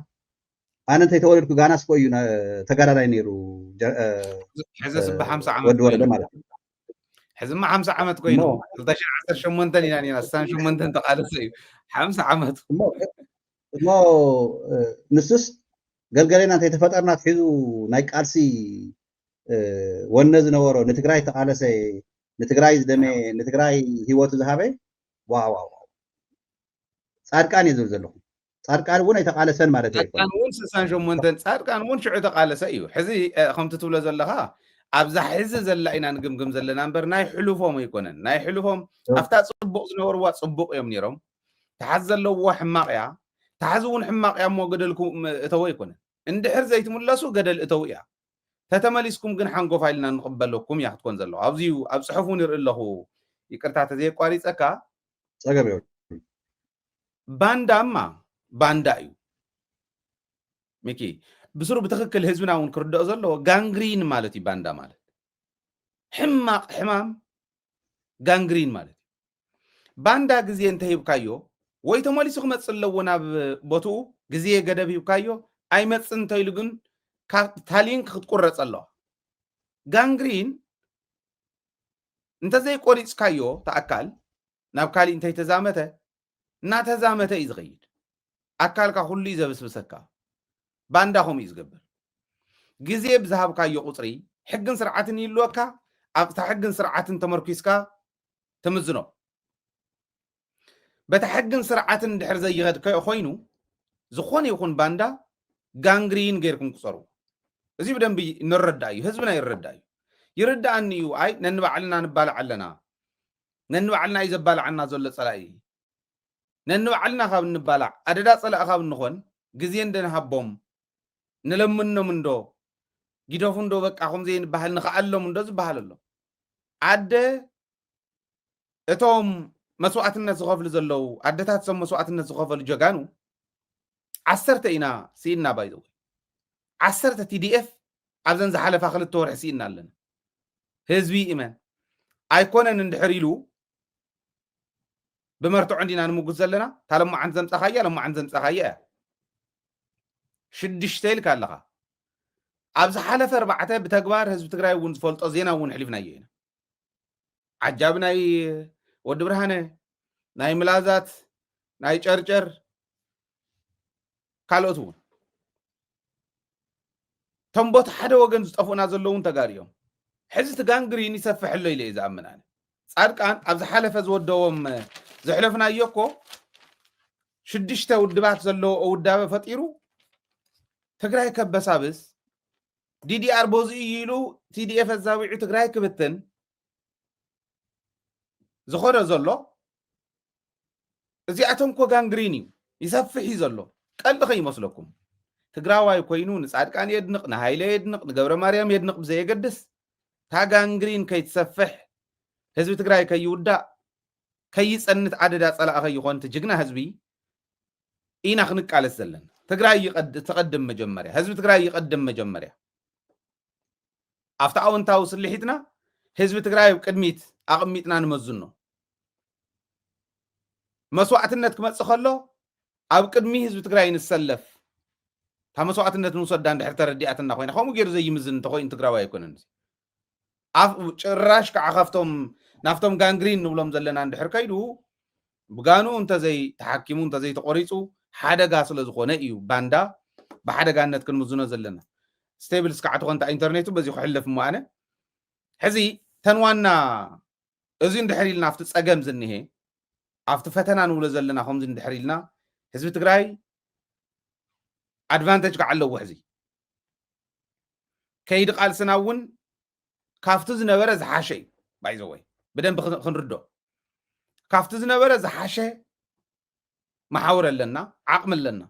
ኣነ እንተይተወለድኩ ጋናስ እኮ እዩ ነ- ተጋዳላይ ነይሩ። ጀ- እ፣ ሕዚ ስበ ሓምሳ ዓመት ወዲ ወረደ ኮይኑ ማለት እዩ። ሕዚ ማ ሓምሳ ዓመት ኮይኑ እሞ ክልተ ሽሕን ዓሰርተ ሸሞንተን ኢና ነና ስሳን ሸሞንተን ተቃለሰ እዩ። ሓምሳ ዓመት እሞ እሞ እ፣ ንሱስ ገልገሌና እንተይተፈጠርና ትሒዙ ናይ ቃልሲ እ፣ ወነ ዝነበሮ ንትግራይ ተቃለሰ ንትግራይ ዝደመ ንትግራይ ህይወቱ ዝሃበ ዋው ዋው ዋው። ጻድቃን እየ ዝብል ዘለኹ። ጻድቃን እውን ኣይተቃለሰን ማለት እየ። ጻድቃን እውን ስሳን ሸሞንተን ጻድቃን እውን ሽዑ ተቃለሰ እዩ። ሕዚ እ፣ ከምቲ ትብሎ ዘለኻ ኣብዛ ሕዚ ዘላ ኢና ንግምግም ዘለና እምበር ናይ ሕሉፎም ኣይኮነን። ናይ ሕሉፎም ኣብታ ጽቡቅ ዝነበርዋ ጽቡቅ እዮም ነይሮም። ተሓዝ ዘለዎ ሕማቅ እያ። ተሓዝ እውን ሕማቅ እያ እሞ ገደልኩም እተው ኣይኮነን። እንድሕር ዘይትምለሱ ገደል እተው እያ። ተተመሊስኩም ግን ሓንጎፋ ኢልና ንቕበለኩም እያ ክትኮን ዘለዋ። ኣብዚ ኣብ ጽሑፍ እውን ይርኢ ኣለኹ። ይቅርታ ተዘየቋሪጸካ። ጸገም እዩ። ባንዳማ ባንዳ እዩ። ሚኪ ብስሩ ብትክክል ህዝብና እውን ክርድኦ ዘለዎ ጋንግሪን ማለት እዩ። ባንዳ ማለት ሕማቅ ሕማም ጋንግሪን ማለት እዩ። ባንዳ ግዜ እንተሂብካዮ ወይ ተመሊሱ ክመፅእ ኣለዎ ናብ ቦትኡ ግዜ ገደብ ሂብካዮ ኣይመፅን እንተኢሉ ግን ካብ ታሊንክ ክትቁረፅ ኣለዋ። ጋንግሪን እንተዘይቆሪፅካዮ ተኣካል ናብ ካሊእ እንተይተዛመተ እናተዛመተ እዩ ዝኸይድ። ኣካልካ ኩሉ እዩ ዘብስብሰካ። ባንዳ ከምኡ እዩ ዝገብር። ግዜ ብዝሃብካዮ ቁፅሪ ሕግን ስርዓትን ይህልወካ። ኣብታ ሕግን ስርዓትን ተመርኪስካ ትምዝኖ። በታ ሕግን ስርዓትን እንድሕር ዘይኸድከ ኮይኑ ዝኾነ ይኹን ባንዳ ጋንግሪን ጌርኩም ቁፀሩ። እዚ ብደንቢ ንረዳ እዩ፣ ህዝብና ይረዳ እዩ። ይርዳኣኒ እዩ። ኣይ ነንባዕልና ንባላዕ ኣለና። ነንባዕልና እዩ ዘባላዓና ዘሎ ፀላኢ። ነንባዕልና ካብ እንባላዕ ኣደዳ ፀላኢ ካብ እንኾን ግዜ እንደንሃቦም ንለምኖም እንዶ ጊደፉ እንዶ በቃ ከምዘይ ንባሃል ንኽኣሎም እንዶ ዝበሃል ኣሎ። ኣደ እቶም መስዋዕትነት ዝኸፍሉ ዘለዉ ኣደታት እቶም መስዋዕትነት ዝኸፈሉ ጀጋኑ ዓሰርተ ኢና ስኢና ባይዘወይ ዓሰርተ ቲዲኤፍ ኣብዘን ዝሓለፋ ክልተ ወርሒ ስኢና ኣለና። ህዝቢ ይእመን ኣይኮነን እንድሕር ኢሉ ብመርትዖ እንዲና ንምጉት ዘለና። እታ ለማዓንቲ ዘምፃኻያ ለማዓንቲ ዘምፃኻያ እያ። ሽዱሽተ ኢልካ ኣለኻ። ኣብ ዝሓለፈ ኣርባዕተ ብተግባር ህዝቢ ትግራይ እውን ዝፈልጦ ዜና እውን ኣሕሊፍናዮ ኢና። ዓጃቢ ናይ ወዲ ብርሃነ፣ ናይ ምላዛት፣ ናይ ጨርጨር ካልኦት እውን እቶም ቦቲ ሓደ ወገን ዝጠፍኡና ዘለውን ተጋሩ እዮም። ሕዚ እቲ ጋንግሪን ይሰፍሕ ኣሎ ኢለ እየ ዝኣምን ኣነ። ፃድቃን ኣብ ዝሓለፈ ዝወደዎም ዘሕለፍናዮ እኮ ሽዱሽተ ውድባት ዘለዎ ውዳበ ፈጢሩ ትግራይ ከበሳብስ ዲዲኣር በዚ እዩ ኢሉ ቲዲኤፍ ኣዛዊዑ ትግራይ ክብትን ዝኸዶ ዘሎ እዚኣቶም እኮ ጋንግሪን እዩ ይሰፍሕ እዩ ዘሎ። ቀልዲ ከይመስለኩም ትግራዋይ ኮይኑ ንፃድቃን የድንቕ ንሃይለ የድንቕ ንገብረ ማርያም የድንቕ ብዘየገድስ እታ ጋንግሪን ከይትሰፍሕ ህዝቢ ትግራይ ከይውዳእ ከይፀንት ኣደዳ ፀላእ ከይኾን እቲ ጅግና ህዝቢ ኢና ክንቃለስ ዘለና። ትግራይ ይቐድ- ትቐድም መጀመርያ ህዝቢ ትግራይ ይቐድም መጀመርያ ኣብቲ ኣወንታዊ ስልሒትና ህዝቢ ትግራይ ኣብ ቅድሚት ኣቐሚጥና ንመዝኖ። መስዋዕትነት ክመፅእ ከሎ ኣብ ቅድሚ ህዝቢ ትግራይ ንሰለፍ። እታ መስዋዕትነት ንውሰዳ እንድሕር ተረዲኣትና ኮይና ከምኡ ገይሩ ዘይምዝን እንተኮይኑ ትግራዋይ ኣይኮነን። ጭራሽ ከዓ ካብቶም ናብቶም ጋንግሪን ንብሎም ዘለና እንድሕር ከይዱ ብጋኑ እንተዘይ ተሓኪሙ እንተዘይ ተቆሪፁ ሓደጋ ስለ ዝኾነ እዩ ባንዳ ብሓደጋነት ክንምዝኖ ዘለና። ስቴብል እስካዕ ትኾንታ ኢንተርኔቱ በዚ ክሕልፍ እሞ ኣነ ሕዚ ተን ዋና እዚ እንድሕር ኢልና ኣብቲ ፀገም ዝኒሄ ኣብቲ ፈተና ንብሎ ዘለና ከምዚ እንድሕር ኢልና ህዝቢ ትግራይ ኣድቫንቴጅ ከዓ ኣለዎ ሕዚ ከይዲ ቃልስና እውን ካብቲ ዝነበረ ዝሓሸ እዩ። ባይዘወይ ብደንብ ክንርዶ ካብቲ ዝነበረ ዝሓሸ መሓውር ኣለና ዓቕሚ ኣለና።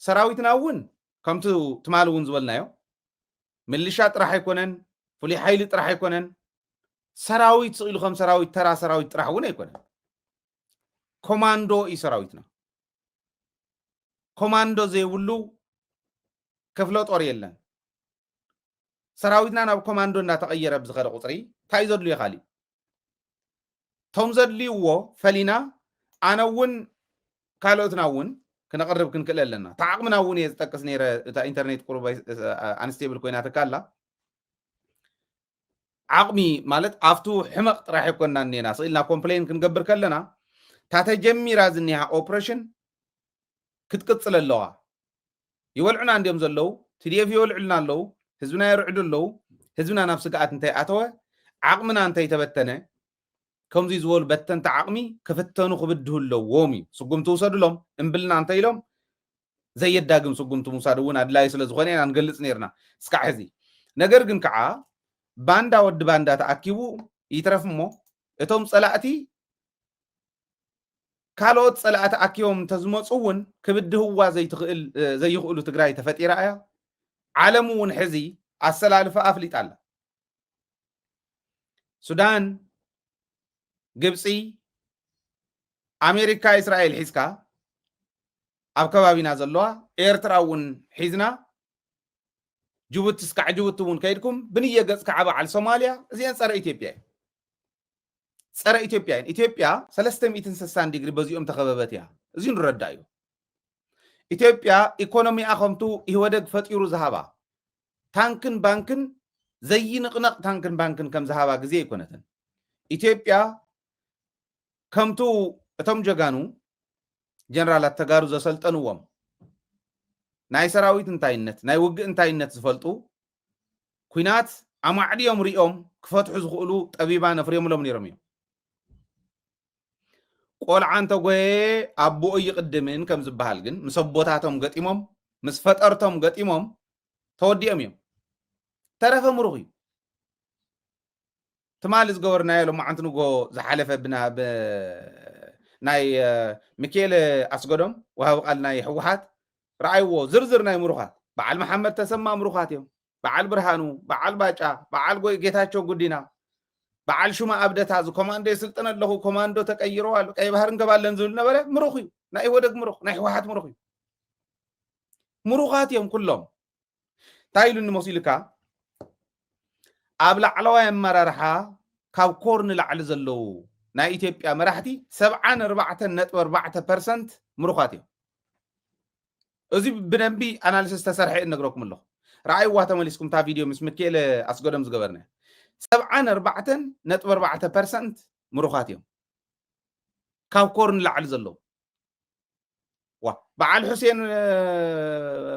ሰራዊትና እውን ከምቲ ትማሊ እውን ዝበልናዮ ምልሻ ጥራሕ ኣይኮነን፣ ፍሉይ ሓይሊ ጥራሕ ኣይኮነን፣ ሰራዊት ስኢሉ ከም ሰራዊት ተራ ሰራዊት ጥራሕ እውን ኣይኮነን። ኮማንዶ እዩ ሰራዊትና። ኮማንዶ ዘይብሉ ክፍለ ጦር የለን። ሰራዊትና ናብ ኮማንዶ እናተቐየረ ብዝኸደ ቁፅሪ እንታይ እዩ ዘድልዮ ካሊእ እቶም ዘድልይዎ ፈሊና ኣነ እውን ካልኦትና እውን ክነቕርብ ክንክእል ኣለና። እታ ዓቕምና እውን እየ ዝጠቅስ ነይረ። እታ ኢንተርኔት ቁሩብ ኣይ-፣ ኣንስቴብል ኮይናትካ ኣላ። ዓቕሚ ማለት ኣብቱ ሕመቕ ጥራሕ ኣይኮንናን እኒና። ስቕ ኢልና ኮምፕሌን ክንገብር ከለና፣ እታ ተጀሚራ ዝኒሃ ኦፕሬሽን ክትቅጽል ኣለዋ። ይበልዑና እንድዮም ዘለዉ፣ ቲ ዲ ኤፍ ይበልዑልና ኣለዉ፣ ህዝብና የርዕዱ ኣለዉ። ህዝብና ናብ ስግኣት እንተይኣተወ፣ ዓቕምና እንተይተበተነ፣ ከምዚ ዝበሉ በተንቲ ዓቕሚ ክፍተኑ ክብድሁ ኣለዎም እዩ። ስጉምቲ ውሰዱሎም፣ እምብልና እንተ ኢሎም፣ ዘየዳግም ስጉምቲ ምውሳድ እውን ኣድላዪ ስለ ዝኾነ ኢና ንገልጽ ነይርና እስካዕ ሕዚ። ነገር ግን ከዓ ባንዳ ወዲ ባንዳ ተኣኪቡ ይትረፍ እሞ፣ እቶም ጸላእቲ ካልኦት ጸላእቲ ኣኪቦም እንተዝመጹ እውን ክብድህዋ ዘይትኽእል፣ እ፣ ዘይኽእሉ ትግራይ ተፈጢራ እያ። ዓለም እውን ሕዚ ኣሰላልፋ ኣፍሊጣ ኣላ። ሱዳን፣ ግብጺ፣ ኣሜሪካ፣ እስራኤል ሒዝካ ኣብ ከባቢና ዘለዋ፣ ኤርትራ እውን ሒዝና፣ ጅቡቲ እስካዕ ጅቡቲ እውን ከይድኩም፣ ብንየ ገጽ ከዓ በዓል ሶማልያ፣ እዚአን ጸረ ኢትዮጵያ እየን። ጸረ ኢትዮጵያ እየን። ኢትዮጵያ ሰለስተ ሚእትን ስሳን ዲግሪ በዚኦም ተኸበበት እያ። እዚ ንረዳእ እዩ። ኢትዮጵያ ኢኮኖሚኣ ከምቱ ኢህወደግ ፈጢሩ ዝሃባ ታንክን ባንክን ዘይንቕነቕ ታንክን ባንክን ከም ዝሃባ ግዜ ኣይኮነትን። ኢትዮጵያ ከምቱ እቶም ጀጋኑ ጀነራላት ተጋሩ ዘሰልጠንዎም ናይ ሰራዊት እንታይነት፣ ናይ ውግእ እንታይነት ዝፈልጡ፣ ኲናት ኣማዕድዮም ሪኦም ክፈትሑ ዝኽእሉ ጠቢባን ኣፍርዮምሎም ነይሮም እዮም። ቆልዓ እንተጎየ ኣቦኡ ይቕድምን ከም ዝበሃል ግን ምስ ኣቦታቶም ገጢሞም፣ ምስ ፈጠርቶም ገጢሞም ተወዲኦም እዮም። ተረፈ ምሩኽ እዩ። ትማሊ ዝገበርናዮ ሎማዓንቲ ንጎ ዝሓለፈ ብና-፣ ብ-፣ ናይ፣ እ፣ ሚካኤል ኣስገዶም ወሃቢ ቃል ናይ ህወሓት ረኣይዎ ዝርዝር ናይ ምሩኻት። በዓል መሓመድ ተሰማ ምሩኻት እዮም። በዓል ብርሃኑ፣ በዓል ባጫ፣ በዓል ጎ-፣ ጌታቸው ጉዲና፣ በዓል ሹማ ኣብደታ፣ እዚ ኮማንዶ የስልጥን ኣለኹ፣ ኮማንዶ ተቀይሮ ኣሎ፣ ቀይ ባህር እንገባለን ዝብል ነበረ፣ ምሩኽ እዩ። ናይ ኢህወደግ ምሩኽ፣ ናይ ህወሓት ምሩኽ እዩ። ምሩኻት እዮም ኩሎም። እንታይ ኢሉኒ መሲልካ? ኣብ ላዕለዋይ ኣመራርሓ ካብ ኮር ንላዕሊ ዘለዉ ናይ ኢትዮጵያ መራሕቲ ሰብዓን ኣርባዕተን ነጥቢ ኣርባዕተ ፐርሰንት ምሩኻት እዮም። እዚ ብደንቢ ኣናሊሲስ ተሰርሐ እየ እነግረኩም ኣለኹ። ረኣይዋ ተመሊስኩም እታ ቪድዮ ምስ ሚካኤል ኣስገዶም ዝገበርና። ሰብዓን ኣርባዕተን ነጥቢ ኣርባዕተ ፐርሰንት ምሩኻት እዮም። ካብ ኮር ንላዕሊ ዘለዉ። ዋ፣ በዓል ሑሴን፣ እ፣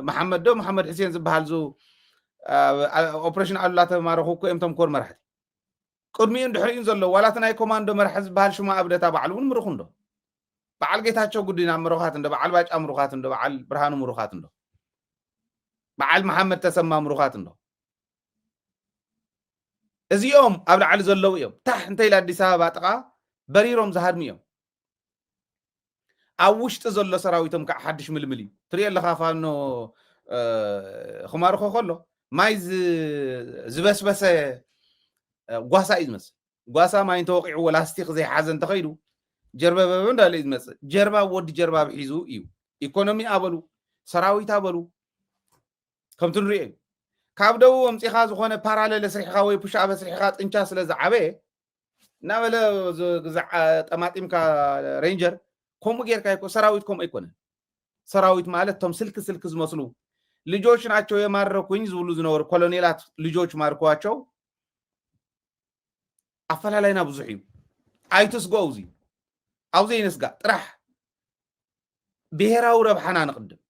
መሓመድ ዶ መሓመድ ሑሴን ዝበሃል ዙ፣ እ፣ ኦፕሬሽን ኣሉላ ተማረኹ እኮ እዮም እቶም ኮር መራሕቲ። ቅድሚኡን ድሕሪኡን ዘለዉ፣ ዋላ እቲ ናይ ኮማንዶ መራሒ ዝበሃል ሽማ ኣብደታ ባዕሉ እውን ምሩኽ እንዶ። በዓል ጌታቸው ጉዲና ምሩኻት እንዶ፣ በዓል ባጫ ምሩኻት እንዶ፣ በዓል ብርሃኑ ምሩኻት እንዶ። በዓል መሓመድ ተሰማ ምሩኻት እንዶ። እዚኦም ኣብ ላዕሊ ዘለዉ እዮም። ታሕ እንተ ኢለ ኣዲስ ኣበባ ጥቓ በሪሮም ዝሃድሙ እዮም። ኣብ ውሽጢ ዘሎ ሰራዊቶም ከዓ ሓድሽ ምልምል እዩ። ትሪኦ ኣለኻ ፋኖ፣ እ፣ ክማርኾ ከሎ ማይ ዝ-፣ ዝበስበሰ፣ እ፣ ጓሳ እዩ ዝመስል። ጓሳ ማይ እንተወቂዕዎ ላስቲክ ዘይሓዘ እንተኸይዱ ጀርበበበ እንዳለ እዩ ዝመጽእ። ጀርባ ወዲ ጀርባ ብሒዙ እዩ። ኢኮኖሚ ኣበሉ፣ ሰራዊት ኣበሉ፣ ከምቲ ንሪኦ እዩ። ካብ ደቡብ ኣምጺኻ ዝኾነ ፓራለል ኣስሪሕኻ ወይ ፑሽኣፕ ኣስሪሕኻ ጥንቻ ስለ ዝዓበየ እናበለ ዝ-፣ ግዛዕ ጠማጢምካ ሬንጀር ከምኡ ጌርካ ይኮ-፣ ሰራዊት ከምኡ ኣይኮነን። ሰራዊት ማለት እቶም ስልክ ስልክ ዝመስሉ ልጆች ናቸው የማረኩኝ ዝብሉ ዝነበሩ ኮሎኔላት ልጆች ማርኳቸው። ኣፈላላይና ብዙሕ እዩ። ኣይትስግኦ፣ እዚ ኣብ ዘይንስጋእ ጥራሕ ብሄራዊ ረብሓና ንቕድም።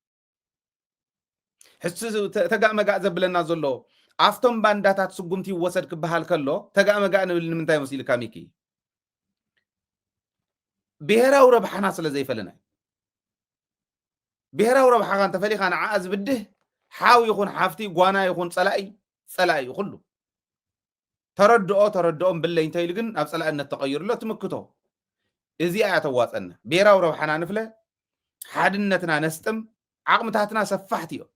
ሕዚ ተ-፣ ተጋእ መጋእ ዘብለና ዘሎ ኣብቶም ባንዳታት ስጉምቲ ይወሰድ ክበሃል ከሎ ተጋእ መጋእ ንብል ንምንታይ መሲልካ ሚኪ? ብሄራዊ ረብሓና ስለ ዘይፈለና እዩ። ብሄራዊ ረብሓኻ እንተፈሊኻ ንዓኣ ዝብድህ ሓው ይኹን ሓፍቲ፣ ጓና ይኹን ጸላኢ፣ ጸላኢ እዩ ኩሉ። ተረድኦ፣ ተረድኦም ብለይ እንተኢሉ ግን ናብ ጸላእነት ተቐይሩ ኣሎ። ትምክቶ። እዚኣ እያ ተዋጸና። ብሄራዊ ረብሓና ንፍለ፣ ሓድነትና ነስጥም፣ ዓቕምታትና ሰፋሕቲ እዮም።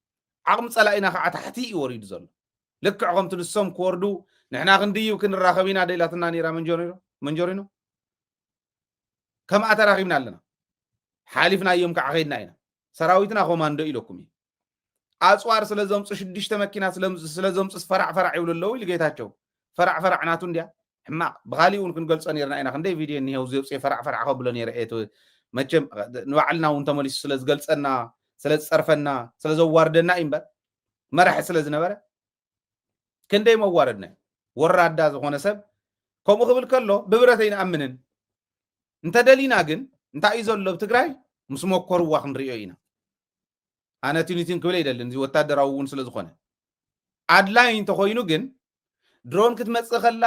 ዓቕሚ ጸላኢና ከዓ ታሕቲ እዩ ወሪዱ ዘሎ። ልክዕ ከምቲ ንሶም ክወርዱ ንሕና ክንድይብ ክንራኸብ ኢና ደኢላትና ነይራ መንጆሪኖ፣ መንጆሪኖ። ከምኣ ተራኺብና ኣለና። ሓሊፍናዮም ከዓ ኸይድና ኢና። ሰራዊትና ኮማንዶ ኢለኩም እዩ። ኣጽዋር ስለ ዘምጹ ሽዱሽተ መኪና ስለ፣ ስለ ዘምጹ ፈራዕ ፈራዕ ይብሉ ኣለዉ ኢሉ ጌታቸው። ፈራዕ ፈራዕ ናቱ እንድያ። ሕማቕ። ብኻሊእ እውን ክንገልጾ ነይርና ኢና። ክንደይ ቪድዮ እኒሄው ዘውፅኦ ፈራዕ ፈራዕ ከብሎ ነይረ እየ። እቲ መቸም ንባዕልና እውን ተመሊሱ ስለ ዝገልፀና፣ ስለ ዝፀርፈና፣ ስለ ዘዋርደና እዩ እምበር፣ መራሒ ስለ ዝነበረ ክንደይ መዋረድና እዩ። ወራዳ ዝኾነ ሰብ ከምኡ ክብል ከሎ ብብረት ኣይንኣምንን። እንተደሊና ግን እንታይ እዩ ዘሎ ኣብ ትግራይ ምስ መኮርዋ ክንሪኦ ኢና። ኣነ ቲኒቲን ክብል ኣይደልን፣ እዚ ወታደራዊ እውን ስለ ዝኾነ። ኣድላይ እንተኾይኑ ግን ድሮን ክትመጽእ ከላ፣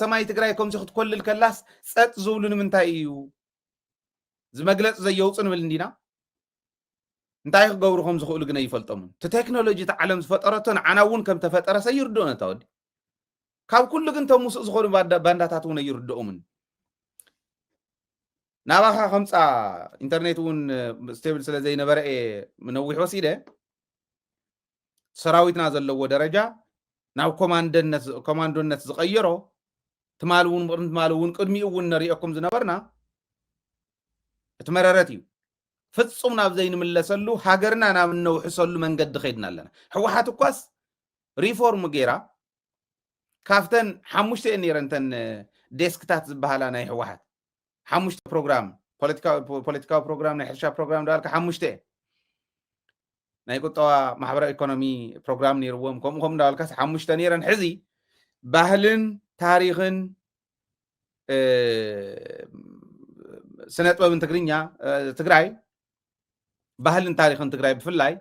ሰማይ ትግራይ ከምዚ ክትኮልል ከላስ ጸጥ ዝብሉ ንምንታይ እዩ? እዚ መግለጺ ዘየውፁ ንብል እንዲና። እንታይ ክገብሩ ከም ዝኽእሉ ግን ኣይፈልጦምን። እቲ ቴክኖሎጂ እቲ ዓለም ዝፈጠረቶ ንዓና እውን ከም ተፈጠረ ሰይርድኦን እታ ወዲ። ካብ ኩሉ ግን ተምስኡ ዝኾኑ ባንዳ-፣ ባንዳታት እውን ኣይርድኦምን። ናባኻ ከምፃ ኢንተርኔት እውን ስቴብል ስለ ዘይነበረ እየ ነዊሕ ወሲደ። ሰራዊትና ዘለዎ ደረጃ ናብ ኮማንደነት፣ ኮማንዶነት ዝቐየሮ ትማሊ እውን፣ ምቕድሚ ትማሊ እውን፣ ቅድሚኡ እውን ነሪኦኩም ዝነበርና እቲ መረረት እዩ። ፍጹም ናብ ዘይንምለሰሉ፣ ሃገርና ናብ እነውሕሰሉ መንገዲ ከይድና ኣለና። ህወሓት እኳስ ሪፎርም ገይራ ካብተን ሓሙሽተ እየን ነይረን እተን ዴስክታት ዝበሃላ ናይ ህወሓት። ሓሙሽተ ፕሮግራም፣ ፖለቲካዊ፣ ፖለቲካዊ ፕሮግራም፣ ናይ ሕርሻ ፕሮግራም እንዳበልካ ሓሙሽተ እየን። ናይ ቁጠባ ማሕበራዊ ኢኮኖሚ ፕሮግራም ነይርዎም፣ ከምኡ ከምኡ እንዳበልካስ ሓሙሽተ ነይረን። ሕዚ ባህልን ታሪኽን፣ እ፣ ስነ ጥበብን ትግርኛ፣ እ፣ ትግራይ፣ ባህልን ታሪኽን ትግራይ ብፍላይ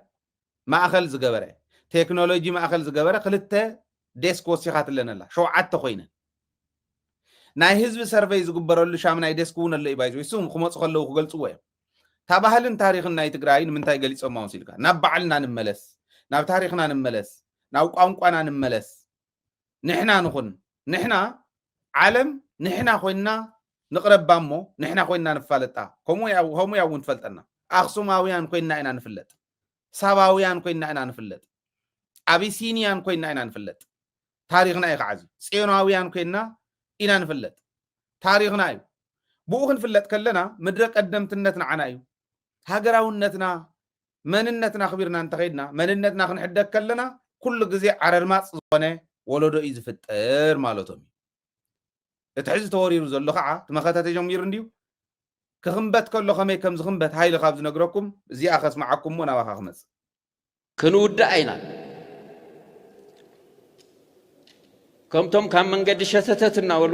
ማእኸል ዝገበረ፣ ቴክኖሎጂ ማእኸል ዝገበረ ክልተ ዴስክ ወሲኻትለን ኣላ። ሸውዓተ ኮይነን። ናይ ህዝቢ ሰርቨይ ዝግበረሉ ሻምናይ ዴስክ እውን ኣሎ እዩ። ባይዘ እሱ ክመፁ ከለዉ ክገልፅዎ እዮም። እታ ባህልን ታሪኽን ናይ ትግራይ ንምንታይ ገሊፆማ መሲልካ? ናብ ባዕልና ንመለስ፣ ናብ ታሪኽና ንመለስ፣ ናብ ቋንቋና ንመለስ። ንሕና ንኹን፣ ንሕና ዓለም ንሕና ኮይንና ንቕረባ እሞ ንሕና ኮይንና ንፋለጣ። ከምኡ እያ፣ ከምኡ እያ እውን ትፈልጠና። ኣኽሱማውያን ኮይንና ኢና ንፍለጥ። ሳባውያን ኮይንና ኢና ንፍለጥ። ኣቢሲንያን ኮይንና ኢና ንፍለጥ። ታሪኽና እዩ ከዓ እዚ። ጽዮናውያን ኮይንና ኢና ንፍለጥ። ታሪኽና እዩ። ብኡ ክንፍለጥ ከለና ምድረ ቀደምትነት ንዓና እዩ። ሃገራውነትና፣ መንነትና ኣኽቢርና እንተኸይድና፣ መንነትና ክንሕደግ ከለና ኩሉ ግዜ ዓረርማፅ ዝኾነ ወለዶ እዩ ዝፍጠር ማለቶም እዩ። እቲ ሕዚ ተወሪሩ ዘሎ ከዓ እቲ መኸተ ተጀሚሩ እንድዩ። ክኽንበት ከሎ ከመይ ከም ዝኽንበት ሃይለ ካብ ዝነግረኩም እዚኣ ከስምዓኩም እሞ ናባኻ ክመፅእ። ክንውዳእ ኢና። ከምቶም ካብ መንገዲ ሸተተት እናበሉ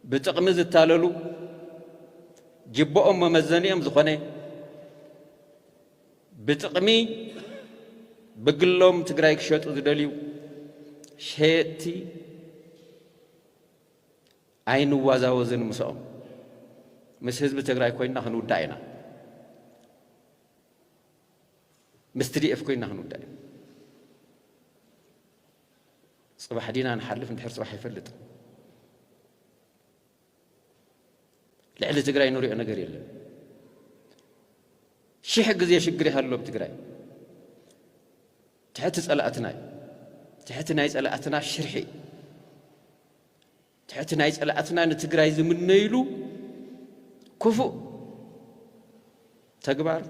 ብጥቕሚ ዝታለሉ፣ ጅቦኦም መመዘኒኦም ዝኾነ፣ ብጥቕሚ ብግሎም ትግራይ ክሸጡ ዝደልዩ ሸየጥቲ ኣይንዋዛወዝን ምስኦም። ምስ ህዝቢ ትግራይ ኮይንና ክንውዳእ ኢና። ምስ ቲ ዲ ኤፍ ኮይንና ክንውዳእ ኢና። ፅባሕ ዲና ንሓልፍ፣ እንድሕር ፅባሕ ኣይፈልጥን። ልዕሊ ትግራይ ንሪኦ ነገር የለን። ሽሕ ግዜ ሽግር ይሃሉ ኣብ ትግራይ። ትሕቲ ፀላእትና እዩ። ትሕቲ ናይ ፀላእትና ሽርሒ እዩ። ትሕቲ ናይ ፀላእትና ንትግራይ ዝምነይሉ ክፉእ ተግባር።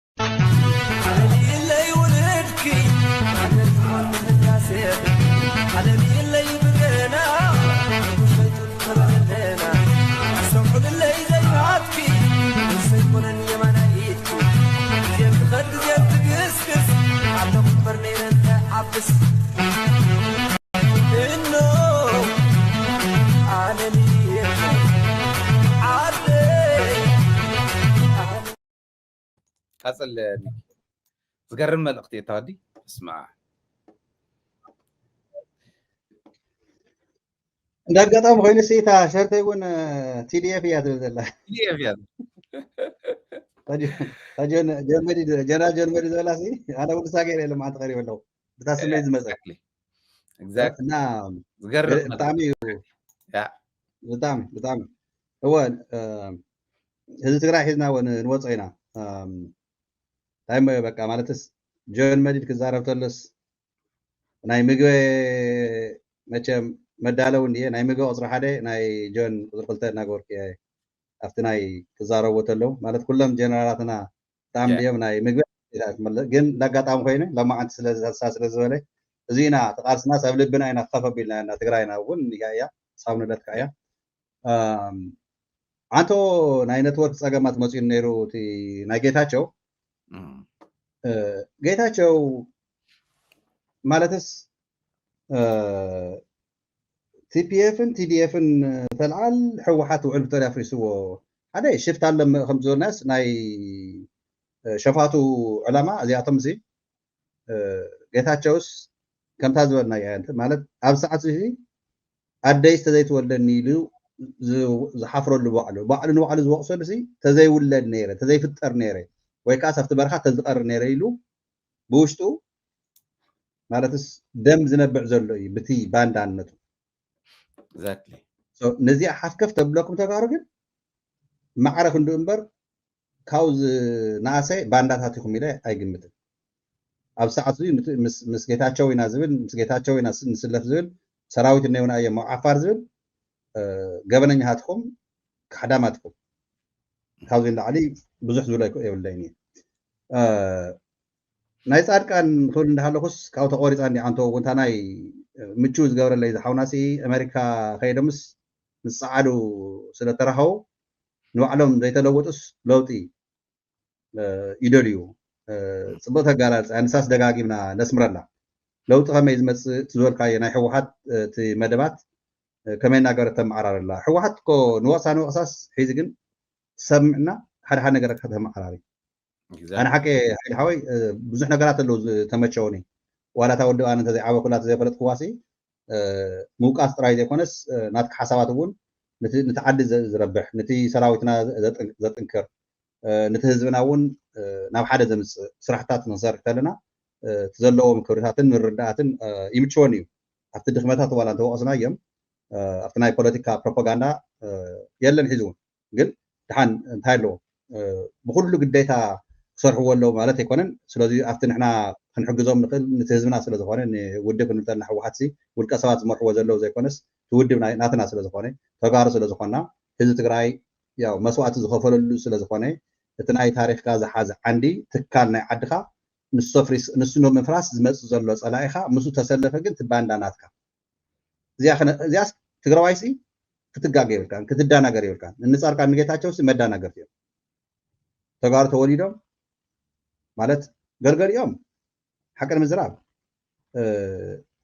ዓለም ይለይ ውልድኪ፣ ዓለም ትኾን ህዳሴ፣ ዓለም ይለይ ብገና፣ ንጉሰይቱን ተበለለና። ኣስተውዕልለይ ዘይናትኪ፣ ንሰይኮነን የማናይትኪ። ግዜ ትኸድ ግዜ ትግስግስ፣ ኣለኹ እምበር ነይረ እንታይ ዓብስ። እኖ ዓለም ዓደይ። ቀጽል ሚኪ። ዝገርም መልእኽቲ እዩ ተወዲ። እስማ። እንደ ኣጋጣሚ ኮይኑ ሲ እታ ሸርተይ እውን፣ እ፣ ቲ ዲ ኤፍ እያ ትብል ዘላ። ቲ ዲ ኤፍ እያ። እታ ጀ-፣ እታ ጀን-፣ ጀርመኒ ድ-፣ ጀነራል ጀርመኒ ዘላ ሲ ኣነ እውን ንሳ ገይረ የለ መዓልቲ ቀሪበ ኣለኹ። ብታ ስመይ ዝመጸ። ኤግዛክትሊ። ኤግዛክትሊ። እና ዝገርም ብጣዕሚ እዩ። ያ። ብጣዕሚ፣ ብጣዕሚ። እወ፣ እ፣ ህዝቢ ትግራይ ሒዝና እውን ንወጾ ኢና። እም፣ እንታይ እሞ በቃ ማለትስ ጆን መዲድ ክዛረብ ተሎስ ናይ ምግበ መቸም መዳለው እንድየ ናይ ምግበ ቁፅሪ ሓደ ናይ ጆን ቁፅሪ ክልተ እናገበርኩ እየ ኣብቲ ናይ ክዛረቡ ተለው ማለት ኩሎም ጀነራላትና ብጣዕሚ ያ። ድዮም ናይ ምግበ ግን እንዳጋጣሚ ኮይነ ሎማዓንቲ ስለ ዝሳ ስለ ዝበለ እዚ ኢና ተቃልስናስ ኣብ ልብና ኢና ክኸፍ ኣቢልና ኢና ትግራይና እውን እያ እያ ሳብ ንለትካ እያ። ኣንቶ ናይ ነትወርክ ፀገማት መፅኡ ነይሩ እቲ ናይ ጌታቸው ጌታቸው ማለትስ ቲፒኤፍን ቲዲኤፍን ተልዓል ህወሓት ውዕል ፕሪቶርያ ኣፍሪስዎ ሓደ ሽፍታ ኣሎ ከም ዝበልናስ ናይ ሸፋቱ ዕላማ እዚኣቶም እዚ ጌታቸውስ ከምታ ዝበልና ማለት ኣብ ሰዓት እዚ ኣደይ ዝተዘይትወልደኒ ኢሉ ዝሓፍረሉ ባዕሉ ባዕሉ ንባዕሉ ዝወቕሰሉ ተዘይውለድ ነይረ ተዘይፍጠር ነይረ ወይ ከዓ ኣብቲ በረኻ ተዝቐር ነይረ ኢሉ ብውሽጡ ማለትስ ደም ዝነብዕ ዘሎ እዩ ብቲ ባንዳነቱ። ነዚኣ ሓፍከፍ ተብለኩም ተጋሩ ግን ማዕረ ክንዱ እምበር ካብ ዝነኣሰ ባንዳታት ኢኹም ኢለ ኣይግምትን። ኣብ ሰዓት እዚ ምስ ጌታቸው ኢና ዝብል ምስ ጌታቸው ኢና ንስለፍ ዝብል ሰራዊት እነውና እዮም ኣብ ዓፋር ዝብል ገበነኛታትኩም ካሕዳማትኩም ካብዚ ንላዕሊ ብዙሕ ዝብሎ የብለይን እዩ። ናይ ፃድቃን ክብል እንዳሃለኩስ ካብ ተቆሪፃ እንዲ ዓንቶ እታ ናይ ምቹ ዝገብረለይ ዝሓውናሲ ኣሜሪካ ከይዶምስ ምስ ፀዓዱ ስለተራኸቡ ንባዕሎም ዘይተለወጡስ ለውጢ ይደልዩ። ፅቡቅ ተጋላልፃ ንሳስ ደጋጊምና ነስምረላ ለውጢ ከመይ ዝመፅእ ትዝበልካዮ ናይ ህወሓት እቲ መደባት ከመይ እናገበረት ተመዓራርላ ህወሓት እኮ ንወቕሳ ንወቕሳስ ሒዚ ግን ትሰምዕና ሓደ ሓደ ነገር ከተመዓራሪ ኣነ ሓቂ ሓይሊ ሓወይ ብዙሕ ነገራት ኣለዉ ዝተመቸውኒ ዋላታ ወዲ ኣነ እንተዘይዓበኩላ ተዘይፈለጥክዋሲ ምውቃስ ጥራይ ዘይኮነስ ናትካ ሓሳባት እውን ነቲ ዓዲ ዝረብሕ ነቲ ሰራዊትና ዘጥንክር ነቲ ህዝብና እውን ናብ ሓደ ዘምፅእ ስራሕታት ንክሰርሕ ከለና እቲ ዘለዎም ክብርታትን ምርዳእትን ይምችወኒ እዩ ኣብቲ ድክመታት ዋላ እንተወቀስና እዮም ኣብቲ ናይ ፖለቲካ ፕሮፓጋንዳ የለን ሒዚ እውን ግን ድሓን እንታይ ኣለዎ ብኩሉ ግዴታ ክሰርሕዎ ኣለዉ ማለት ኣይኮነን ስለዚ ኣብቲ ንሕና ክንሕግዞም ንክእል ነቲ ህዝብና ስለዝኮነ ንውድብ ክንብልተልና ህወሓት ውልቀ ሰባት ዝመርሕዎ ዘለዉ ዘይኮነስ እቲ ውድብ ናትና ስለዝኮነ ተጋሩ ስለዝኮና ህዝቢ ትግራይ ያው መስዋእቲ ዝኸፈለሉ ስለዝኮነ እቲ ናይ ታሪክካ ዝሓዘ ዓንዲ ትካል ናይ ዓድካ ንሱ ንምፍራስ ዝመፅእ ዘሎ ፀላኢካ ምስኡ ተሰለፈ ግን ትባንዳ ናትካ እዚኣስ ትግራዋይሲ ክትጋገ የብልካን ክትዳናገር የብልካን ንፃርቃን ንጌታቸውሲ መዳናገርቲ እዮም ተጋሩ ተወሊዶም ማለት ገልገሊኦም ሓቂ ንምዝራብ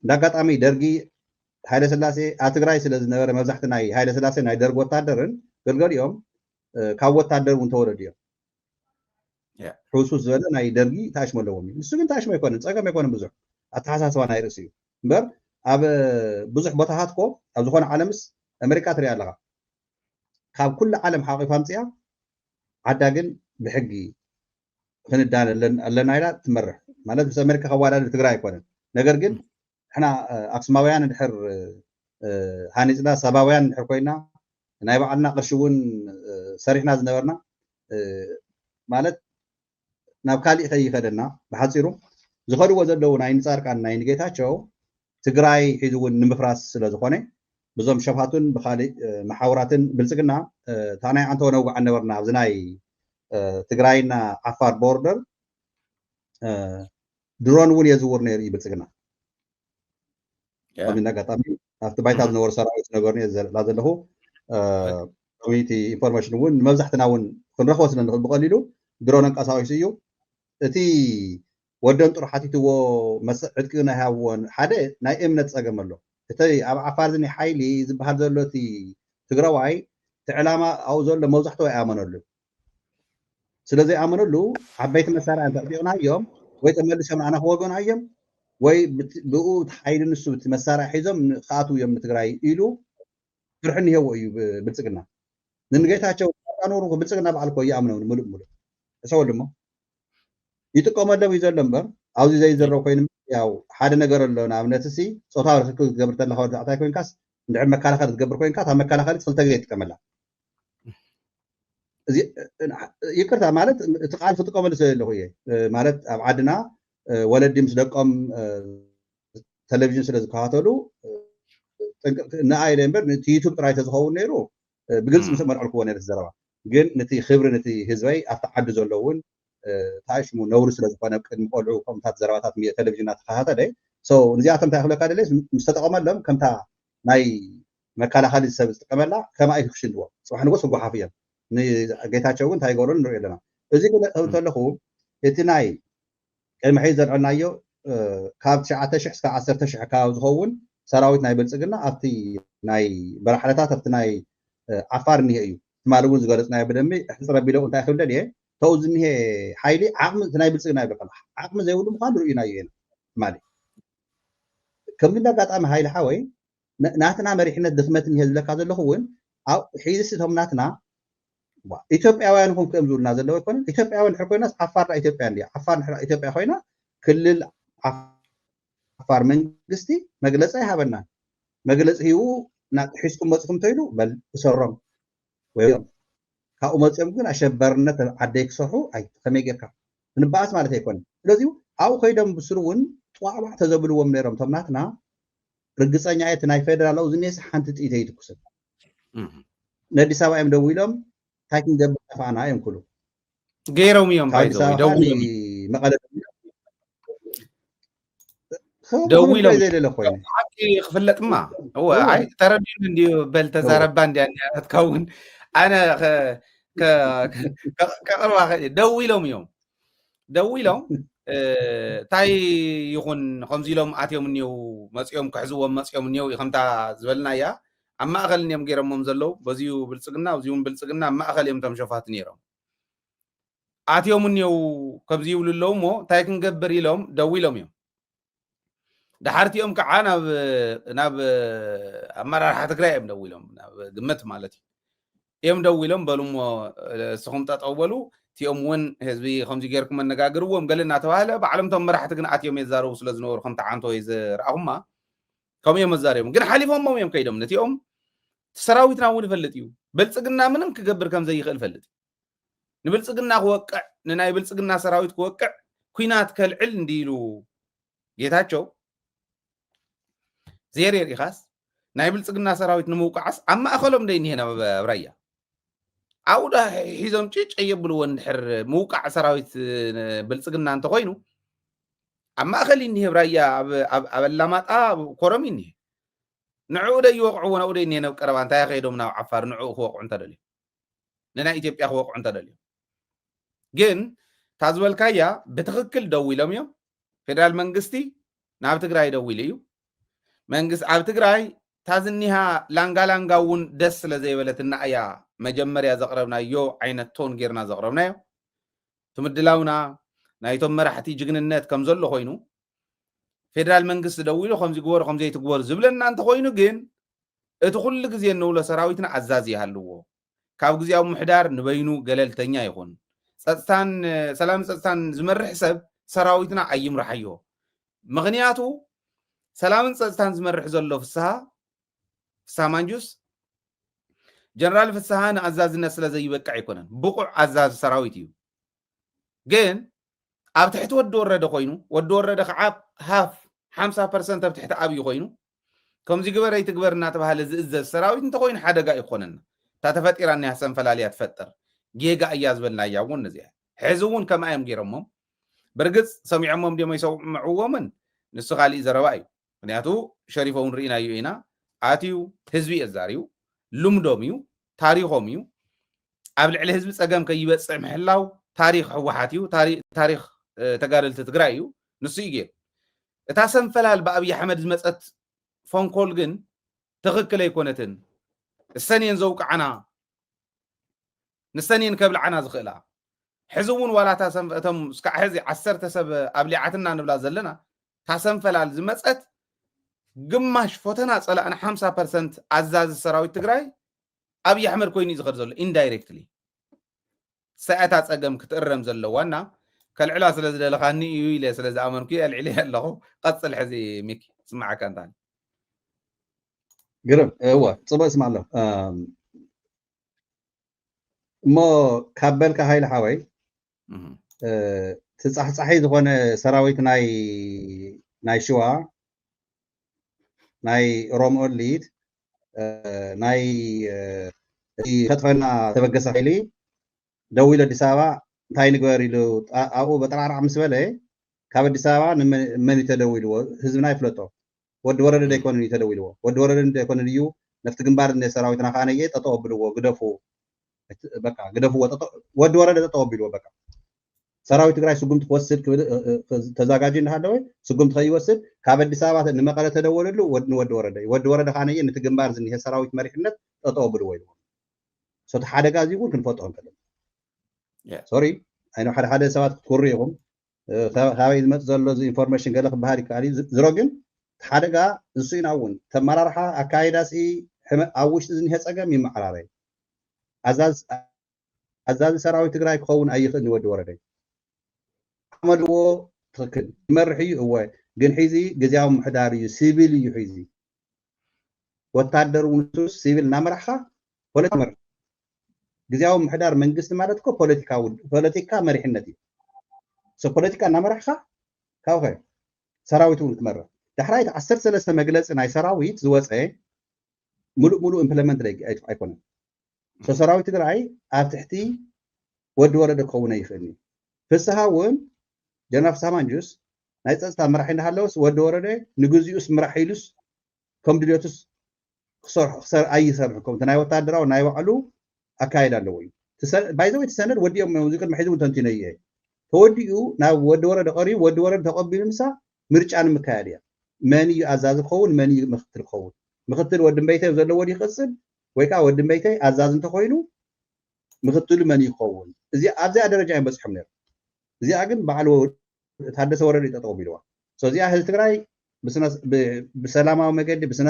እንደ ኣጋጣሚ ደርጊ ሃይለ ስላሴ ኣብ ትግራይ ስለ ዝነበረ መብዛሕቲ ናይ ሃይለ ስላሴ ናይ ደርጊ ወታደርን ገልገሊኦም ካብ ወታደር እውን ተወለዱ እዮም ሕሱስ ዝበለ ናይ ደርጊ ተኣሽሞ ኣለዎም እዩ ንሱ ግን ተኣሽሞ ኣይኮነን ፀገም ኣይኮነን ብዙሕ ኣተሓሳስባ ናይ ርእሲ እዩ እምበር ኣብ ብዙሕ ቦታታት ኮ ኣብ ዝኾነ ዓለምስ ኣሜሪካ ትሪኣ ኣለኻ ካብ ኩሉ ዓለም ሓቂፋ ኣምፅኣ ዓዳ ግን ብሕጊ ክንዳን ኣለና ኢላ ትመርሕ ማለት ምስ ኣሜሪካ ከዋዳድር ትግራይ ኣይኮነን ነገር ግን ንሕና ኣክሱማውያን እንድሕር ሃኒፅና ሰባውያን እንድሕር ኮይና ናይ ባዕልና ቅርሺ እውን ሰሪሕና ዝነበርና ማለት ናብ ካሊእ ከይኸደና ብሓፂሩ ዝኸድዎ ዘለዉ ናይ ንፃርቃን ናይ ንጌታቸው ትግራይ ሒዚ እውን ንምፍራስ ስለ ዝኾነ ብዞም ሸፋቱን ብካሊእ መሓውራትን ብልፅግና እታ ናይ ዓንተወ ነውግዓ ነበርና ኣብዚ ናይ ትግራይና ዓፋር ቦርደር ድሮን እውን የዝውር ነይሩ እዩ ብልፅግና ከም ኣጋጣሚ ኣብቲ ባይታ ዝነበሩ ሰራዊት ነገሩ ዘላ ዘለኹ ኮሚኒቲ ኢንፎርሜሽን እውን ንመብዛሕትና እውን ክንረኽቦ ስለ ንኽእል ብቀሊሉ ድሮን ኣንቀሳቂሱ እዩ እቲ ወደን ጥሩ ሓቲትዎ መስዕ ዕጥቂ ናይ ሃብዎን ሓደ ናይ እምነት ፀገም ኣሎ እቲ ኣብ ዓፋር ዝኒ ሓይሊ ዝበሃል ዘሎ እቲ ትግራዋይ እቲ ዕላማ ኣብኡ ዘሎ መብዛሕትኡ ኣይኣመነሉ ስለ ዘይኣመነሉ ዓበይቲ መሳርያ እንተዕጢቕናዮም ወይ ተመሊሶም ኣና ክወግኡና እዮም ወይ ብኡ ሓይሊ ንሱ እቲ መሳርያ ሒዞም ክኣትዉ እዮም ንትግራይ ኢሉ ፍርሒ እኒሄዎ እዩ ብልፅግና ንንጌታቸው ኖሩ ብልፅግና በዓል ኮ ይኣምነው ምሉእ ምሉእ እሰወ ድሞ ይጥቀመሎም እዩ ዘሎ እምበር ኣብዚ ዘይዘረብ ኮይኑ ያው ሓደ ነገር ኣሎ ንኣብነት ሲ ፆታዊ ርክክብ ክትገብር ተለካ ወዲ ተባዕታይ ኮይንካስ እንድሕር መከላኸሊ ክትገብር ኮይንካ እታ መከላኸሊ ክልተ ግዜ ይጥቀመላ ይቅርታ ማለት እቲ ቃል ክጥቀመሉ ስለ ዘለኹ እየ ማለት ኣብ ዓድና ወለዲ ምስ ደቆም ቴሌቪዥን ስለ ዝከታተሉ ንኣ ኢለ እምበር ነቲ ዩቱብ ጥራይ ተዝኸውን ነይሩ ብግልፂ ምስ መልዕልክዎ ነይረ ዘረባ ግን ነቲ ክብሪ ነቲ ህዝበይ ኣብቲ ዓዲ ዘሎ እውን እንታይ ሽሙ ነውሪ ስለ ዝኾነ ቅድሚ ቆልዑ ከምታት ዘረባታት ሚ- ቴሌቪዥን እናተኸታተለ so ንዚኣቶም እንታይ ክብለካ ደለ ምስ ተጠቐመሎም ከምታ ናይ መከላኸሊ ሰብ ዝጥቀመላ ከምኣ እዩ ክሽልዎ። ፅባሕ ንጎስ ክጓሓፉ እዮም። ንጌታቸው እውን እንታይ ይገብሩ ንሪኦ ኣለና። እዚ ክብል ከለኹ እቲ ናይ ቅድሚ ሕዚ ዘልዐልናዮ ካብ ትሽዓተ ሽሕ እስካብ ዓሰርተ ሽሕ ከባቢ ዝኸውን ሰራዊት ናይ ብልፅግና ኣብቲ ናይ በራሕለታት ኣብቲ ናይ ዓፋር እኒሀ እዩ። ትማሊ እውን ዝገለፅናዮ ብደንቢ ሕፅር ኣቢለ እንታይ ክብል ደልየ ተው ዝኒሀ ሓይሊ ዓቕሚ እቲ ናይ ብልፅግና ይብል ከላ ዓቕሚ ዘይብሉ ምዃኑ ርእዩናዮ ኢና። ትማሊ ከምዚ እንደ ኣጋጣሚ ሓይሊ ሓወይ ናትና መሪሕነት ድኽመት እኒሀ ዝብለካ ዘለኹ እውን ሒዝሲ እቶም ናትና ኢትዮጵያውያን ኹም ክእም ዝብሉና ዘለዉ ኣይኮነን። ኢትዮጵያውያን ድሕር ኮይናስ ዓፋር ኢትዮጵያ እንዲያ ዓፋር ድሕር ኢትዮጵያ ኮይና ክልል ዓፋር መንግስቲ መግለፂ ኣይሃበናን። መግለፂ ሂቡ ሒዝኩም መፅኹም ተይሉ በል እሰሮም ወይ ካብኡ መፅኦም ግን ኣሸበርነት ዓደይ ክሰርሑ ኣይ ከመይ ጌርካ ምንባኣስ ማለት ኣይኮነን። ስለዚ ኣብኡ ከይዶም ብስሩ እውን ጥዋዕዋዕ ተዘብልዎም ነይሮም እቶም ናትና ርግፀኛ እየ እቲ ናይ ፌደራል ኣብዚ ኔስ ሓንቲ ጥይት ኣይትኩስን። ነዲስ ኣበባ እዮም ደዊሎም እንታይ ክንገብር ጠፋእና እዮም ክሉ ገይሮም እዮም ካብ ኣዲስ ባይዘወይ ኣበባ ደዊሎም መቐለ ደዊሎም ዘይደለ ኮይኑ ሓቂ ክፍለጥማ እወ፣ እወ። ኣይ ተረዲኡኒ እንዲዩ በል ተዛረባ እንዲያ እንዲያ ትከውን ኣነ ከ- ከ- ከ- ከቅርባ ክእል እየ። ደዊሎም እዮም ደዊሎም እ፣ እንታይ ይኹን ከምዚ ኢሎም ኣትዮም እኒው መፂኦም ክሕዝዎም መፂኦም እኒው ከምታ ዝበልናያ ኣብ ማእኸል እኒዮም ገይሮሞም ዘለዉ በዚዩ ብልፅግና በዚውን ብልፅግና ኣብ ማእኸል እዮም ተምሸፋት ነይሮም ኣትዮም እኒው ከምዚ ይብሉ ኣለዉ እሞ እንታይ ክንገብር ኢሎም ደዊሎም እዮም ዳሓርቲኦም ከዓ ናብ ናብ ኣመራርሓ ትግራይ እዮም ደዊሎም ናብ ግምት ማለት እዩ እዮም ደዊሎም በሉ እሞ እስኹም ጠጠው በሉ እቲኦም እውን ህዝቢ ከምዚ ጌርኩም መነጋግርዎም ገለ እናተባህለ ባዕሎም ቶም መራሕቲ ግን ኣትዮም የዛረቡ ስለ ዝነበሩ ከም ተዓንቶ ወይ ዝረኣኹማ ከምኡ እዮም መዛሪቦም ግን ሓሊፎሞም እዮም ከይዶም ነቲኦም ሰራዊትና እውን ይፈልጥ እዩ ብልፅግና ምንም ክገብር ከም ዘይኽእል ፈልጥ እዩ ንብልፅግና ክወቅዕ ንናይ ብልፅግና ሰራዊት ክወቅዕ ኩናት ከልዕል እንዲሉ ጌታቸው ዜር የርኢኻስ ናይ ብልፅግና ሰራዊት ንምውቃዕስ ኣብ ማእኸሎም ደይ እኒሄ ናብ ራያ ኣብኡ ዳ ሒዞም ጭጭ የብልዎ እንድሕር ምውቃዕ ሰራዊት ብልፅግና እንተኮይኑ ኣብ ማእኸል እኒሄ ራያ ኣብ ኣላማጣ ኮረም እኒሄ ንዕኡ ደ ይወቕዕዎ ናብኡ ደ እኒሄ ናብ ቀረባ እንታይ ከይዶም ናብ ዓፋር ንዕኡ ክወቕዑ እንተደልዩ ንናይ ኢትዮጵያ ክወቕዑ እንተደልዩ ግን እታ ዝበልካያ ብትኽክል ደዊሎም እዮም ፌደራል መንግስቲ ናብ ትግራይ ደዊሉ እዩ መንግስቲ ኣብ ትግራይ እታ ዝኒሃ ላንጋ ላንጋ እውን ደስ ስለ ዘይበለትና እያ መጀመርያ ዘቕረብናዮ ዓይነት ቶን ጌርና ዘቕረብናዮ ትምድላውና ናይቶም መራሕቲ ጅግንነት ከም ዘሎ ኮይኑ ፌደራል መንግስቲ ደዊሉ ከምዚ ግበሩ ከምዘይትግበሩ ዝብለና እንተኮይኑ ግን እቲ ኩሉ ግዜ እንብሎ ሰራዊትና ኣዛዚ ይሃልዎ ካብ ግዜያዊ ምሕዳር ንበይኑ ገለልተኛ ይኹን ጸጥታን ሰላም ጸጥታን ዝመርሕ ሰብ ሰራዊትና ኣይምርሓዮ ምኽንያቱ ሰላምን ጸጥታን ዝመርሕ ዘሎ ፍስሃ ፍስሃ ማንጁስ ጀነራል ፍስሃ ንኣዛዝነት ስለ ዘይበቅዕ ኣይኮነን ብቑዕ ኣዛዚ ሰራዊት እዩ ግን ኣብ ትሕቲ ወዲ ወረደ ኮይኑ ወዲ ወረደ ከዓ ሃፍ ሓምሳ ፐርሰንት ኣብ ትሕቲ ኣብዩ ኮይኑ ከምዚ ግበር ኣይትግበር እናተባሃለ ዝእዘዝ ሰራዊት እንተኮይኑ ሓደጋ እዩ ክኾነና እታ ተፈጢራ እኒያ ሰንፈላልያ ትፈጥር ጌጋ እያ ዝበልናያ እውን ነዚኣ ሕዚ እውን ከምኣ እዮም ገይሮሞም ብርግፅ ሰሚዖሞም ድዮም ኣይሰምዕዎምን ንሱ ካሊእ ዘረባ እዩ ምክንያቱ ሸሪፎ እውን ርኢናዮ ኢና ኣትዩ ህዝቢ የዛርዩ ልምዶም እዩ ታሪኾም እዩ ኣብ ልዕሊ ህዝቢ ፀገም ከይበፅዕ ምሕላው ታሪክ ህወሓት እዩ ታሪክ ተጋደልቲ ትግራይ እዩ ንሱ እዩ ገይሩ እታ ሰንፈላል ብኣብይ ኣሕመድ ዝመፀት ፎንኮል ግን ትኽክል ኣይኮነትን እሰን እየን ዘውቅዓና ንሰን እየን ከብልዓና ዝኽእላ ሕዚ እውን ዋላ እቶም እስካዕ ሕዚ ዓሰርተ ሰብ ኣብሊዓትና ንብላ ዘለና እታ ሰንፈላል ዝመፀት ግማሽ ፎተና ፀላእና ሓምሳ ፐርሰንት ኣዛዚ ሰራዊት ትግራይ ኣብይ ኣሕመድ ኮይኑ እዩ ዝኸድ ዘሎ ኢንዳይሬክትሊ ሰኣታ ፀገም ክትእረም ዘለዋ እና ከልዕላ ስለ ዝደለኻኒ እዩ ኢለ ስለ ዝኣመንኩ ኣልዒለ ኣለኹ ቀፅል ሕዚ ሚኪ ስማዓካ እንታ ግርም እወ ፅቡቅ ስማ ኣሎ እሞ ካብ በልካ ሃይለ ሓወይ ትፃሕፃሒ ዝኾነ ሰራዊት ናይ ናይ ሽዋ ናይ ሮም ኦሊድ ናይ ከጥፈና ተበገሰ ሓይሊ ደዊሉ ኣዲስ ኣበባ እንታይ ንግበር ኢሉ ኣብኡ በጠራዕራዕ ምስ በለ ካብ ኣዲስ ኣበባ ንመን እዩ ተደዊልዎ? ህዝብና ይፍለጦ። ወዲ ወረደ ደይኮነን እዩ ተደዊልዎ። ወዲ ወረደ ደይኮነን እዩ ነፍቲ ግንባር ነ ሰራዊትና ከዓ ነየ ጠጠው ኣብልዎ፣ ግደፉ፣ በቃ ግደፍዎ፣ ወዲ ወረደ ጠጠው ኣብልዎ። በቃ ሰራዊት ትግራይ ስጉምቲ ክወስድ ክብል ተዛጋጅ እንዳሃለወ ስጉምቲ ከይወስድ ካብ ኣዲስ ኣበባ ንመቐለ ተደወለሉ። ንወዲ ወረደ፣ ወዲ ወረደ ከዓ ነየ ነቲ ግንባር ዝኒሀ ሰራዊት መሪሕነት ጠጠው ኣብልዎ ኢልዎ። ሶቲ ሓደጋ እዚ እውን ክንፈልጦ ክንከለና ሶሪ፣ ሓደ ሓደ ሰባት ክትኩሩ ኢኹም። ካበይ ዝመፅ ዘሎ እዚ ኢንፎርሜሽን ገለ ክበሃል ይከኣል እዩ። ዝሮ ግን ሓደጋ እሱ ኢና እውን ተመራርሓ ኣካይዳ ሲ ኣብ ውሽጢ ዝኒሀ ፀገም ይመዓራረይ። ኣዛዚ ሰራዊት ትግራይ ክኸውን ኣይኽእል። ወዲ ወረደ ዓመልዎ ትክክል ይመርሕ እዩ እወ፣ ግን ሒዚ ግዜያዊ ምሕዳር እዩ፣ ሲቪል እዩ ሒዚ። ወታደር እውን ሲቪል እናመራሕካ ፖለቲካ መርሕ። ግዜያዊ ምሕዳር መንግስቲ ማለት እኮ ፖለቲካዊ ፖለቲካ መሪሕነት እዩ። ፖለቲካ እናመራሕካ ካብኸ ሰራዊት እውን ክትመርሕ። ዳሕራይቲ ዓሰርተ ሰለስተ መግለፂ ናይ ሰራዊት ዝወፀ ሙሉእ ሙሉእ ኢምፕለመንት ኣይኮነን። ሰራዊት ትግራይ ኣብ ትሕቲ ወዲ ወረደ ክኸውን ኣይኽእልን እዩ። ፍስሃ እውን ጀነራል ፍስሃ ማንጁስ ናይ ፀጥታ መራሒ እንዳሃለወስ ወዲ ወረደ ንግዚኡስ ምራሕ ኢሉስ ከም ድልየቱስ ክሰርሑ ክሰር ኣይሰርሑ ከም ናይ ወታደራዊ ናይ ባዕሉ ኣካይዳ ኣለዎ እዩ። ባይዘወይ ትሰነድ ወዲኦም እዚ ቅድሚ ሕዚ እውን ተንቲነ እየ። ተወዲኡ ናብ ወዲ ወረደ ቀሪቡ ወዲ ወረደ ተቐቢሉ ምሳ ምርጫ ንምካየድ እያ። መን እዩ ኣዛዚ ክኸውን መን እዩ ምክትል ክኸውን? ምክትል ወዲ እምበይተይ ዘለዎ ድዩ ይቕፅል ወይ ከዓ ወዲ እምበይተይ ኣዛዚ እንተኮይኑ ምክትሉ መን እዩ ክኸውን? እዚ ኣብዚኣ ደረጃ እዮም በፂሖም ነይሩ። እዚኣ ግን ባዕሉ ታደሰ ወረደ እዩ ጠጠው ኣቢልዋ። እዚኣ ህዝቢ ትግራይ ብሰላማዊ መገዲ ብስነ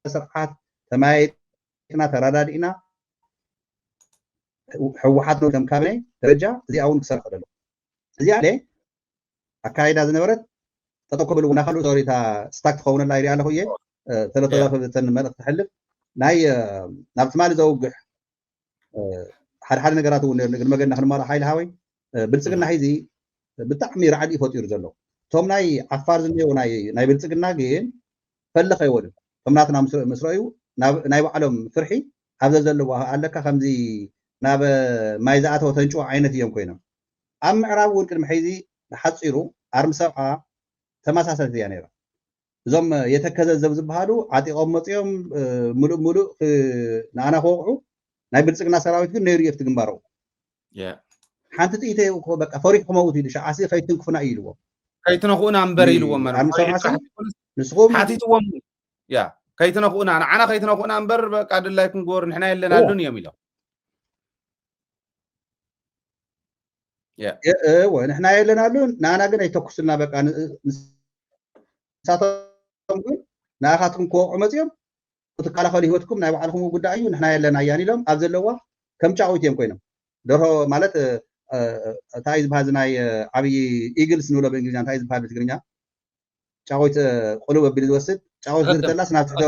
ስርዓት ተመያይጥና ተረዳዲእና ህወሓት ከም ካቢነ ደረጃ እዚኣ እውን ክሰርሕ ከሎ እዚኣ ኣካይዳ ዝነበረት ጠጠው ክብል እውን ካልእ ሶሪ እታ ስታክ ትኸውነላ ይሪኣ ኣለኹ እየ። ተለተለኽብተን መልእኽቲ ተሕልፍ ናይ ናብ ትማሊ ዘውግሕ ሓደ ሓደ ነገራት እውን እግሪ መገድና ክንማልኦ ሓይሊ ሃወይ ብልፅግና ሒዚ ብጣዕሚ ራዕዲ እዩ ፈጢሩ ዘሎ። እቶም ናይ ዓፋር ዝኒሄው ናይ ብልፅግና ግን ፈለ ከይወድን እቶም ናትና ምስ ረእዩ ናይ ባዕሎም ፍርሒ ኣብ ዘዘለዎ ኣለካ ከምዚ ናብ ማይ ዝኣተወ ተንጭዋ ዓይነት እዮም ኮይኖም። ኣብ ምዕራብ እውን ቅድሚ ሕዚ ብሓፂሩ ኣርሚ ሰብዓ ተመሳሳሊት እያ ነይራ። እዞም የተከዘ ዘብ ዝበሃሉ ዓጢቖም መፂኦም ምሉእ ምሉእ ንኣና ክወቕዑ ናይ ብልፅግና ሰራዊት ግን ነይሩ እዩ ኣብቲ ግንባሮም። ሓንቲ ጥይተ በቃ ፈሪሑ ክመውት ኢሉ ሸዓሲ ከይትንክፉና እዩ ኢልዎም። ከይትነኽኡና እምበር ኢልዎም። ንስኹም ሓቲትዎም ያ ከይትነኽኡና ንዓና ከይትነኽኡና እምበር በቃ ድላይኩም ግበሩ ንሕና የለናሉን እዮም ኢሎም። እወ ንሕና የለናሉን ንኣና ግን ኣይተኩስልና በቃ ንሳቶም ግን ንኣኻትኩም ክወቕዑ መፂኦም ክትከላኸሉ ህይወትኩም ናይ ባዕልኩም ጉዳይ እዩ ንሕና የለናያን ኢሎም ኣብ ዘለዋ ከም ጫዊት እዮም ኮይኖም። ደርሆ ማለት እንታይ ዝበሃል ናይ ዓብዪ ኢግልስ ንብሎ ብእንግሊዝኛ እንታይ ዝበሃል ብትግርኛ ጫዊት ቁልብ ኣቢሉ ዝወስድ ጫዊት ዝርተላስ ናብ ትሕቶ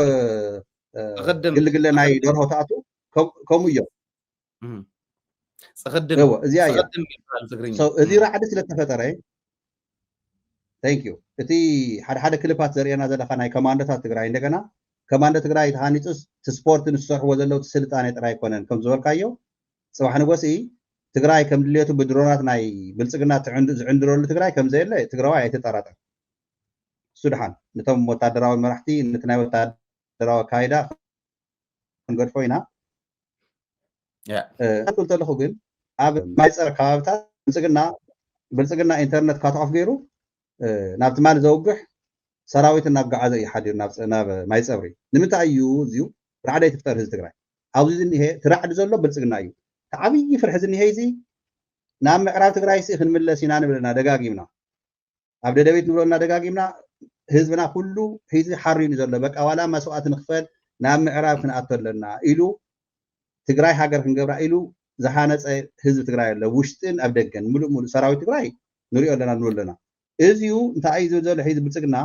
ግልግለ ናይ ደርሆ ተኣቱ ከምኡ እዮም። ጽኽድም እዚኣ እያ። እዚ ራዕዲ ስለተፈጠረ thank you እቲ ሓደ ሓደ ክልፓት ዘርእየና ዘለካ ናይ ኮማንዶታት ትግራይ እንደገና ኮማንዶ ትግራይ ተሃኒፁ እቲ ስፖርት ንዝሰርሕዎ ዘለዉ ስልጣኔ ጥራይ ኣይኮነን ከም ዝበልካዮ ፅባሕ ንጎሲ ትግራይ ከም ድሌቱ ብድሮናት ናይ ብልፅግና ዝዕንድረሉ ትግራይ ከም ዘየለ ትግራዋይ ኣይተጠራጠር። እሱ ድሓን ነቶም ወታደራዊ መራሕቲ ነቲ ናይ ወታደራዊ ኣካይዳ ክንገድፎ ኢና። ክብል ከለኹ ግን ኣብ ማይፀር ከባብታት ብልፅግና ብልፅግና ኢንተርነት ካትኦፍ ገይሩ ናብ ትማሊ ዘውግሕ ሰራዊት እናጓዓዘ እዩ ሓዲሩ ናብ ማይፀብሪ። ንምንታይ እዩ እዚዩ ራዕዲ ኣይትፍጠር ህዝቢ ትግራይ ኣብዚ ዝኒሀ እቲ ራዕዲ ዘሎ ብልፅግና እዩ። እቲ ዓብዪ ፍርሒ ዝኒሀ እዚ ናብ ምዕራብ ትግራይ ሲ ክንምለስ ኢና ንብለና ደጋጊምና ኣብ ደደቢት ንብሎ እናደጋጊምና ህዝብና ኩሉ ሒዚ ሓሪኑ ዘሎ በቃ ዋላ መስዋእቲ ንክፈል ናብ ምዕራብ ክንኣቶ ኣለና ኢሉ ትግራይ ሃገር ክንገብራ ኢሉ ዝሃነፀ ህዝቢ ትግራይ ኣሎ ውሽጥን ኣብ ደገን ምሉእ ምሉእ ሰራዊት ትግራይ ንሪኦ ኣለና ንብሎ ኣለና። እዚዩ እንታይ እዩ ዝብል ዘሎ ሒዚ ብልፅግና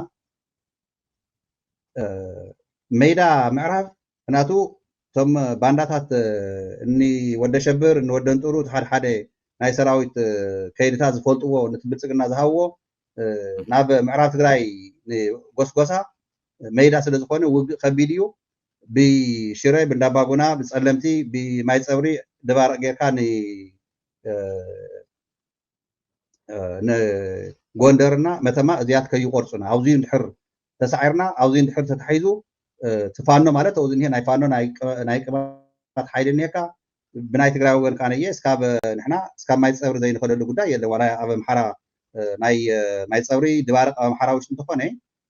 ሜዳ ምዕራብ ምክንያቱ እቶም ባንዳታት እኒ ወደሸብር እኒ ወደንጥሩ ሓደ ሓደ ናይ ሰራዊት ከይድታት ዝፈልጥዎ ነቲ ብልፅግና ዝሃብዎ ናብ ምዕራብ ትግራይ ንጎስጎሳ መይዳ ስለዝኮነ ውግእ ከቢድ እዩ። ብሽረ ብእንዳባጉና ብፀለምቲ ብማይ ፀብሪ ድባርቅ ጌርካ ጎንደርና መተማ እዚያት ከይቆርፁና ኣብዚ እንድሕር ተሳዒርና ኣብዚ እንድሕር ተታሒዙ እቲ ፋኖ ማለት ኣብዚ እንሄ ናይ ፋኖ ናይ ቅባት ሓይሊ እኒሄካ ብናይ ትግራይ ወገን ካነየ እስካብ ንሕና እስካብ ማይ ፀብሪ ዘይንኸደሉ ጉዳይ የለ ዋላ ኣብ ኣምሓራ ናይ ማይ ፀብሪ ድባርቅ ኣብ ኣምሓራ ውሽጢ እንተኾነ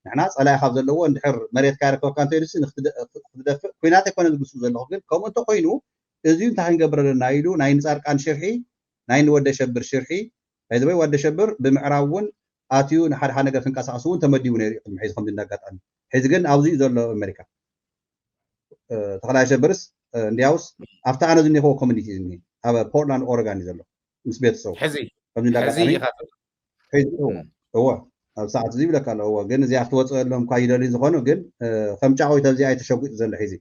ንሕና ፀላኢ ካብ ዘለዎ እንድሕር መሬትካ ይረከበካ እንተኢሉሲ ክትደፍእ ኩናት ኣይኮነ ዝግሱ ዘለኹ ግን ከምኡ እንተኮይኑ እዚ እንታይ ክንገብር ኣለና ኢሉ ናይ ንፃርቃን ሽርሒ ናይ ንወደ ሸብር ሽርሒ ናይዚ ወይ ወደ ሸብር ብምዕራብ እውን ኣትዩ ንሓደ ሓደ ነገር ክንቀሳቀስ እውን ተመዲቡ ነይሩ ቅድሚ ሕዚ ከምዚ እንዳጋጣሚ ሕዚ ግን ኣብዚ እዩ ዘሎ ኣሜሪካ ተኸላይ ሸብርስ እንዲያውስ ኣብታ ኣነ ዝኒኸዎ ኮሚኒቲ ዝኒ ኣብ ፖርትላንድ ኦረጋን እዩ ዘሎ ምስ ቤተሰቡ ሕዚ ከምዚ ሕዚ እንዳጋጣሚ ኢኻ እዎ ኣብ ሰዓት እዚ ይብለካ ኣለዎ ግን እዚኣ ክትወፅእ ኣለዎም እኳ ይደልዩ ዝኾኑ ግን ከም ጫቆይ ተብዚ ኣይተሸጉጡ ዘሎ ሕዚ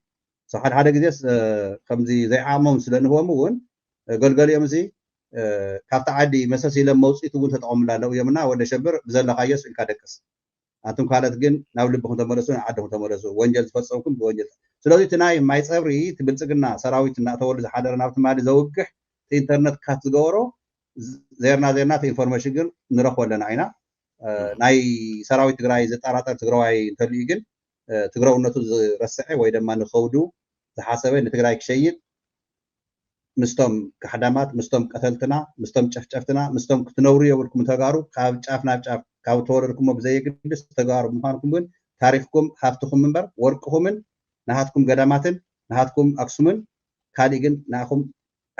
ሓደ ሓደ ግዜስ ከምዚ ዘይዓቕሞም ስለ ንህቦም እውን ገልገሊኦም እዚ ካብቲ ዓዲ መሰስ ኢሎም መውፅኢት እውን ተጠቐሙላ ኣለዉ እዮም እና ወደ ሸብር ብዘለካዮ ስኢልካ ደቅስ ኣንቱም ካልኦት ግን ናብ ልብኹም ተመለሱ ናብ ዓድኹም ተመለሱ ወንጀል ዝፈፀምኩም ብወንጀል ስለዚ እቲ ናይ ማይ ፀብሪ እቲ ብልፅግና ሰራዊት እናእተወሉ ዝሓደረ ናብ ትማሊ ዘውግሕ ኢንተርነት ካት ዝገበሮ ዜርና ዜርና ኢንፎርሜሽን ግን ንረኽቦ ኣለና ኢና ናይ ሰራዊት ትግራይ ዘጠራጠር ትግራዋይ እንተልዩ ግን ትግረውነቱ ዝረስዐ ወይ ድማ ንኸውዱ ዝሓሰበ ንትግራይ ክሸይጥ ምስቶም ካሕዳማት ምስቶም ቀተልትና ምስቶም ጨፍጨፍትና ምስቶም ክትነብሩ የብልኩም ተጋሩ ካብ ጫፍ ናብ ጫፍ ካብ ተወለድኩሞ ብዘየግድስ ተጋሩ ምዃንኩም ግን ታሪኽኩም ሃፍትኹም እምበር ወርቅኹምን ናሃትኩም ገዳማትን ናሃትኩም ኣክሱምን ካሊእ ግን ንኣኹም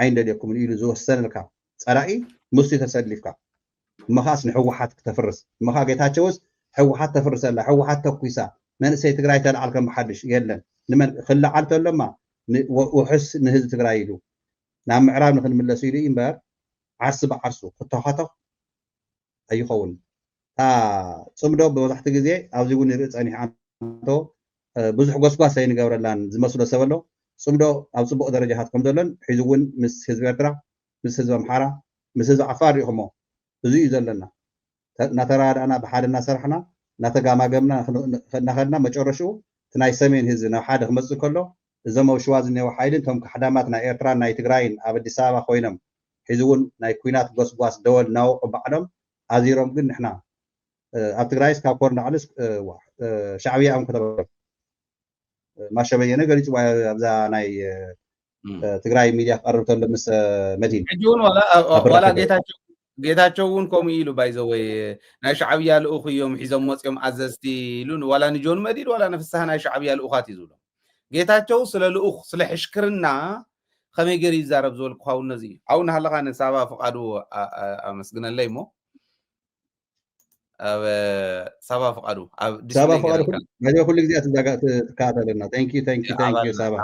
ኣይንደልየኩምን ኢሉ ዝወሰነልካ ፀላኢ ምስኡ ተሰሊፍካ እሞ ከዓስ ንህወሓት ክተፍርስ እሞ ከዓ ጌታቸውስ ህወሓት ተፍርሰላ ህወሓት ተኩሳ መንእሰይ ትግራይ ተለዓል ከም ሓድሽ የለን ንመን ክለዓል ተሎማ ውሕስ ንህዝቢ ትግራይ ኢሉ ናብ ምዕራብ ንክንምለስ ኢሉ እዩ እምበር ዓርሲ ብዓርሱ ክተኸተኽ ኣይኸውን እታ ፅምዶ ብመብዛሕቲ ግዜ ኣብዚ እውን ንርኢ ፀኒሕ ኣንቶ ብዙሕ ጎስጓስ ኣይንገብረላን ዝመስሎ ሰብ ኣሎ ፅምዶ ኣብ ፅቡቅ ደረጃታት ከም ዘሎን ሕዚ እውን ምስ ህዝቢ ኤርትራ ምስ ህዝቢ ኣምሓራ ምስ ህዝቢ ዓፋር ሪኢኹሞ እዚ እዩ ዘለና እናተረዳዳእና ብሓደ እናሰራሕና እናተጋማገምና እናኸድና መጨረሽኡ እቲ ናይ ሰሜን ህዝቢ ናብ ሓደ ክመፅእ ከሎ እዞም ኣብ ሽዋ ዝኔው ሓይሊ እቶም ካሕዳማት ናይ ኤርትራን ናይ ትግራይን ኣብ ኣዲስ ኣበባ ኮይኖም ሕዚ እውን ናይ ኩናት ጎስጓስ ደወል እናወቁ ባዕሎም ኣዚሮም ግን ንሕና ኣብ ትግራይስ ካብ ኮር ንላዕልስ ሻዕብያ እዮም ከተበ ማሸበየነ ገሊፅዋ ኣብዛ ናይ ትግራይ ሚድያ ክቀርብ ተሎ ምስ መድሂን ሕጂ እውን ዋላ ጌታቸው እውን ከምኡ ኢሉ ባይዘወይ ናይ ሻዕብያ ልኡኽ እዮም ሒዞም መፅኦም ኣዘዝቲ ኢሉ ዋላ ንጆን መዲድ ዋላ ንፍስሃ ናይ ሻዕብያ ልኡኻት እዩ ዝብሎ ጌታቸው ስለ ልኡኽ ስለ ሕሽክርና ከመይ ገይሩ ይዛረብ ዝበልኩ ካውን ነዚ እዩ ኣብኡ እናሃለካ ንሳባ ፍቃዱ ኣመስግነለይ እሞ ኣብ ሳባ ፍቃዱ ኣብ ሳባ ፍቃዱ ኩሉ ግዜ ትከታተለና thank you thank you thank you ሳባ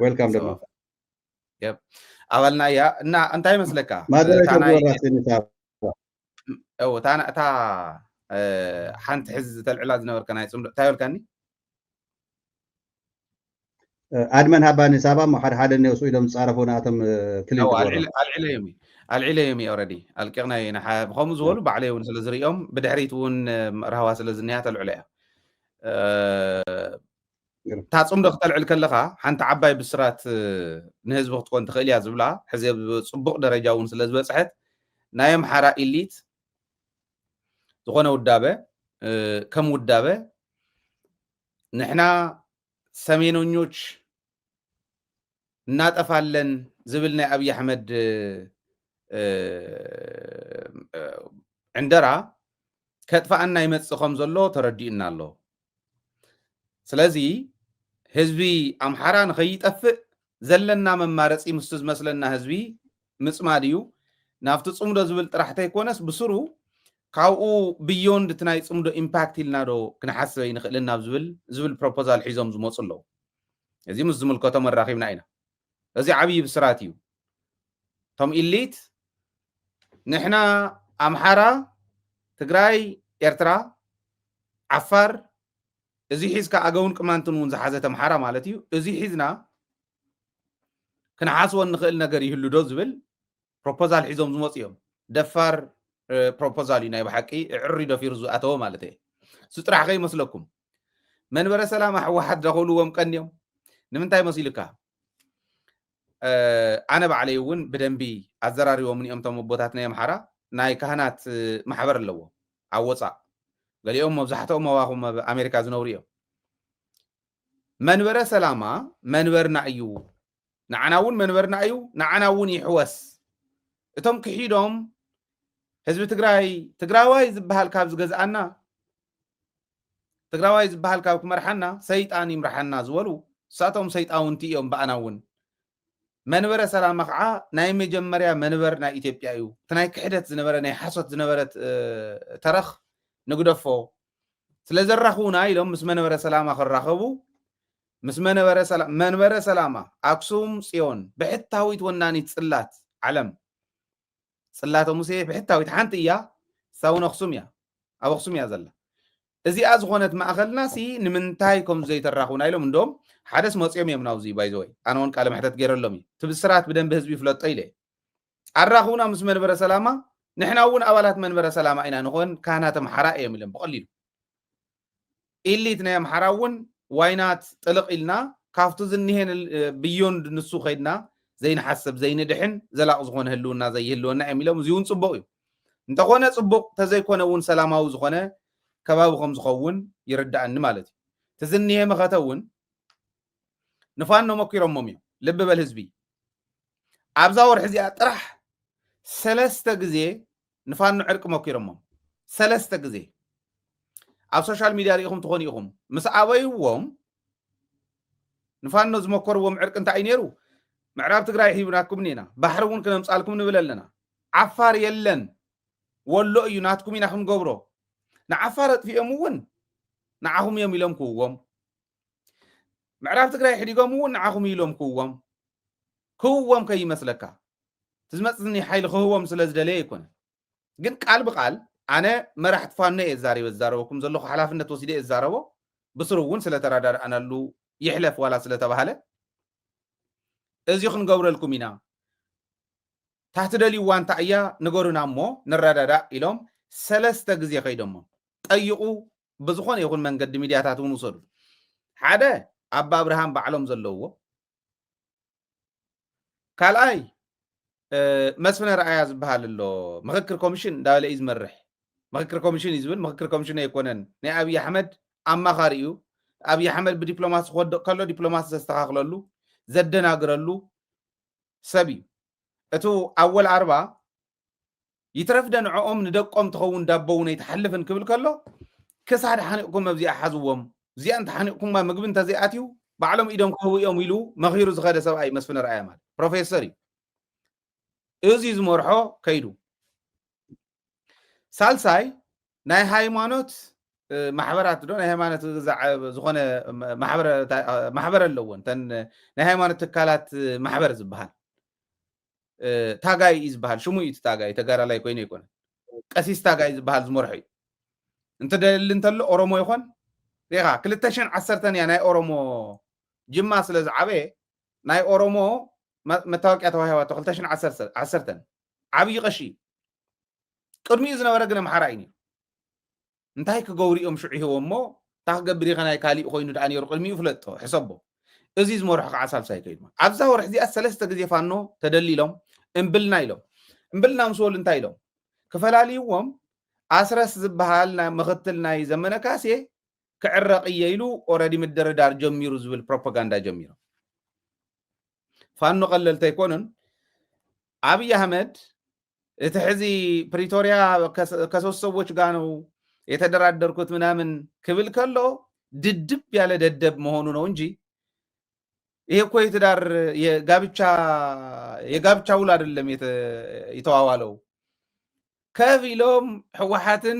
welcome ድማ ኣባልና እያ እና እንታይ መስለካ ማደረሻ እታ ሓንቲ ሕዚ ዝተልዕላ ዝነበርካ ናይ ፅምዶ እንታይ በልካኒ ኣድመን ሃባኒ ሳባ እሞ ሓደ ሓደ እኒኦ ስኡ ኢሎም ዝፃረፉ ንኣቶም ክሊል ኣልዒለዮም ኣልዒለዮም እዩ ኦረዲ ኣልቂቕና ኢና ብከምኡ ዝበሉ ባዕለይ እውን ስለ ዝርእዮም ብድሕሪት እውን ራህዋ ስለ ዝኒያ ተልዕሎ እያ እታ ፅምዶ ክተልዕል ከለካ ሓንቲ ዓባይ ብስራት ንህዝቢ ክትኮን ትኽእል እያ ዝብላ ሕዚ ፅቡቅ ደረጃ እውን ስለ ዝበፅሐት ናይ ኣምሓራ ኢሊት ዝኾነ ውዳበ ከም ውዳበ ንሕና ሰሜኖኞች እናጠፋለን ዝብል ናይ ኣብይ ኣሕመድ ዕንደራ ከጥፋኣና ይመፅእ ከም ዘሎ ተረዲኡና ኣሎ ስለዚ ህዝቢ ኣምሓራ ንኸይጠፍእ ዘለና መማረፂ ምስቲ ዝመስለና ህዝቢ ምፅማድ እዩ ናብቲ ፅምዶ ዝብል ጥራሕ ተይኮነስ ብስሩ ካብኡ ብዮንድ እቲ ናይ ፅምዶ ኢምፓክት ኢልና ዶ ክንሓስበ ይንኽእልን ናብ ዝብል ዝብል ፕሮፖዛል ሒዞም ዝመፁ ኣለዉ እዚ ምስ ዝምልከቶም ኣራኺብና ኢና እዚ ዓብዪ ብስራት እዩ እቶም ኢሊት ንሕና ኣምሓራ ትግራይ ኤርትራ ዓፋር እዚ ሒዝካ ኣገውን ቅማንትን እውን ዝሓዘት ኣምሓራ ማለት እዩ እዚ ሒዝና ክንሓስቦ እንኽእል ነገር ይህሉ ዶ ዝብል ፕሮፖዛል ሒዞም ዝመፁ እዮም ደፋር ፕሮፖዛል እዩ ናይ ብሓቂ እዕሪ ደፊሩ ዝኣተወ ማለት እየ እሱ ጥራሕ ከይመስለኩም መንበረ ሰላማ ህወሓት ዘኸብልዎም ቀንዮም ንምንታይ መሲልካ ኣነ ባዕለይ እውን ብደንቢ ኣዘራሪቦምኒ እዮም። እቶም ኣቦታት ናይ ኣምሓራ ናይ ካህናት ማሕበር ኣለዎ ኣብ ወፃእ፣ ገሊኦም መብዛሕትኦም ኣባኹም ኣብ ኣሜሪካ ዝነብሩ እዮም። መንበረ ሰላማ መንበርና እዩ፣ ንዓና እውን መንበርና እዩ፣ ንዓና እውን ይሕወስ። እቶም ክሒዶም ህዝቢ ትግራይ ትግራዋይ ዝበሃል ካብ ዝገዝኣና፣ ትግራዋይ ዝበሃል ካብ ክመርሓና፣ ሰይጣን ይምርሓና ዝበሉ እሳቶም ሰይጣውንቲ እዮም። ብኣና እውን መንበረ ሰላማ ከዓ ናይ መጀመርያ መንበር ናይ ኢትዮጵያ እዩ። እቲ ናይ ክሕደት ዝነበረ፣ ናይ ሓሶት ዝነበረ ተረኽ ንግደፎ። ስለ ዘራኽቡና ኢሎም ምስ መንበረ ሰላማ ክራኸቡ፣ ምስ መንበረ ሰላማ ኣክሱም ፅዮን ብሕታዊት ወናኒት ፅላት ዓለም፣ ፅላተ ሙሴ ብሕታዊት ሓንቲ እያ። ሳውን ኣክሱም እያ፣ ኣብ ኣክሱም እያ ዘላ። እዚኣ ዝኾነት ማእኸልና ሲ ንምንታይ ከም ዘይተራኽቡና ኢሎም፣ እንደም ሓደስ መፅኦም እዮም ናብዚ። ባይዘወይ ኣነ እውን ቃለ መሕተት ገይረሎም እዩ። እቲ ብስራት ብደንብ ህዝቢ ይፍለጦ ኢለ፣ ኣራኽቡና ምስ መንበረ ሰላማ፣ ንሕና እውን ኣባላት መንበረ ሰላማ ኢና ንኾን፣ ካህናት ኣምሓራ እዮም ኢሎም ብቐሊሉ። ኢሊት ናይ ኣምሓራ እውን ዋይናት ጥልቕ ኢልና ካብቲ ዝኒሄ ብዮንድ ንሱ ከይድና ዘይንሓስብ ዘይንድሕን ዘላቕ ዝኾነ ህልውና ዘይህልወና እዮም ኢሎም። እዚ እውን ፅቡቕ እዩ። እንተኾነ ፅቡቕ፣ ተዘይኮነ እውን ሰላማዊ ዝኾነ ከባቢ ከም ዝኸውን ይርዳእኒ ማለት እዩ። እቲ ዝኒሄ መኸተ እውን ንፋኖ መኪሮሞም እዮም። ልቢ በል ህዝቢ፣ ኣብዛ ወርሒ እዚኣ ጥራሕ ሰለስተ ግዜ ንፋኖ ዕርቂ መኪሮሞም። ሰለስተ ግዜ ኣብ ሶሻል ሚድያ ርኢኹም ትኾኑ ኢኹም። ምስ ኣበይዎም ንፋኖ ዝመከርዎም ዕርቂ እንታይ እዩ ነይሩ? ምዕራብ ትግራይ ሂብናኩም ኢና፣ ባሕሪ እውን ክነምፃልኩም ንብል ኣለና። ዓፋር የለን፣ ወሎ እዩ ናትኩም ኢና ክንገብሮ። ንዓፋር ኣጥፊኦም እውን ንዓኹም እዮም ኢሎም ክውዎም። ምዕራብ ትግራይ ሕዲጎም እውን ንዓኹም ኢሎም ክውዎም። ክውዎም ከይመስለካ፣ እቲ ዝመፅኒ ሓይሊ ክህቦም ስለ ዝደለየ ኣይኮነን። ግን ቃል ብቃል ኣነ መራሕቲ ፋኖ እየ ዛሪበ ዝዛረበኩም ዘለኹ፣ ሓላፍነት ወሲደ እየ ዝዛረቦ። ብስሩ እውን ስለተረዳድኣናሉ ይሕለፍ ዋላ ስለተባሃለ እዚ ክንገብረልኩም ኢና። ታትደልይዋ እንታይ እያ ንገሩና እሞ ንረዳዳእ ኢሎም ሰለስተ ግዜ ከይዶሞ ጠይቑ። ብዝኾነ ይኹን መንገዲ ሚድያታት እውን ውሰዱ። ሓደ ኣባ ኣብርሃም ባዕሎም ዘለውዎ፣ ካልኣይ መስፍነ ረኣያ ዝበሃል ኣሎ፣ ምኽክር ኮሚሽን እንዳበለ እዩ ዝመርሕ። ምኽክር ኮሚሽን እዩ ዝብል፣ ምኽክር ኮሚሽን ኣይኮነን፣ ናይ ኣብይ ኣሕመድ ኣማኻሪ እዩ። ኣብይ ኣሕመድ ብዲፕሎማሲ ክወድቕ ከሎ ዲፕሎማሲ ዘስተኻኽለሉ፣ ዘደናግረሉ ሰብ እዩ። እቱ ኣወል ኣርባ ይትረፍ ደንዖኦም ንደቆም ትኸውን ዳቦ እውን ኣይትሓልፍን ክብል ከሎ፣ ክሳድ ሓኒቕኩም ኣብዚኣ ሓዝዎም፣ እዚኣ እንተሓኒቕኩማ ምግቢ እንተዘይኣትዩ ባዕሎም ኢዶም ክህቡ እዮም ኢሉ መኺሩ ዝኸደ ሰብኣይ መስፍን ረኣያ ማለት ፕሮፌሰር እዩ። እዚ ዝመርሖ ከይዱ። ሳልሳይ ናይ ሃይማኖት ማሕበራት ዶ ናይ ሃይማኖት ዝኾነ ማሕበር ኣለዎ። እንተን ናይ ሃይማኖት ትካላት ማሕበር ዝበሃል ታጋይ እዩ ዝበሃል። ሽሙ እዩ ታጋይ፣ ተጋዳላይ ኮይኑ ኣይኮነን። ቀሲስ ታጋይ ዝበሃል ዝመርሖ እዩ። እንትደሊ እንተሎ ኦሮሞ ይኾን ሪኻ ክልተ ሽሕን ዓሰርተን እያ ናይ ኦሮሞ ጅማ ስለ ዝዓበየ ናይ ኦሮሞ መታወቂያ ተዋሂባቶ ክልተ ሽሕን ዓሰርተን። ዓብዪ ቀሺ እዩ። ቅድሚኡ ዝነበረ ግን ኣምሓራ እዩ ነይሩ። እንታይ ክገብሩ እዮም ሽዑ ይህቦ እሞ፣ እንታይ ክገብር ኢኸ ናይ ካሊእ ኮይኑ ደኣ ነይሩ ቅድሚኡ ፍለጦ፣ ሕሰቦ። እዚ ዝመርሖ ከዓ ሳልሳይ ከይዱ። ኣብዛ ወርሒ እዚኣ ሰለስተ ግዜ ፋኖ ተደሊሎም እምብልና ኢሎም። እምብልና ምስ በሉ እንታይ ኢሎም? ክፈላልይዎም ኣስረስ ዝበሃል ምኽትል ናይ ዘመነ ካሴ ክዕረቕ እየ ኢሉ ኦረዲ ምድርዳር ጀሚሩ ዝብል ፕሮፓጋንዳ ጀሚሮም። ፋኖ ቀለልቲ ኣይኮኑን። ኣብይ ኣህመድ እቲ ሕዚ ፕሪቶሪያ ከሶስት ሰዎች ጋር ነው የተደራደርኩት ምናምን ክብል ከሎ ድድብ ያለ ደደብ መሆኑ ነው እንጂ ይሄ እኮ የትዳር የጋብቻ የጋብቻ ውል አይደለም የተዋዋለው። ከፍ ኢሎም ህወሓትን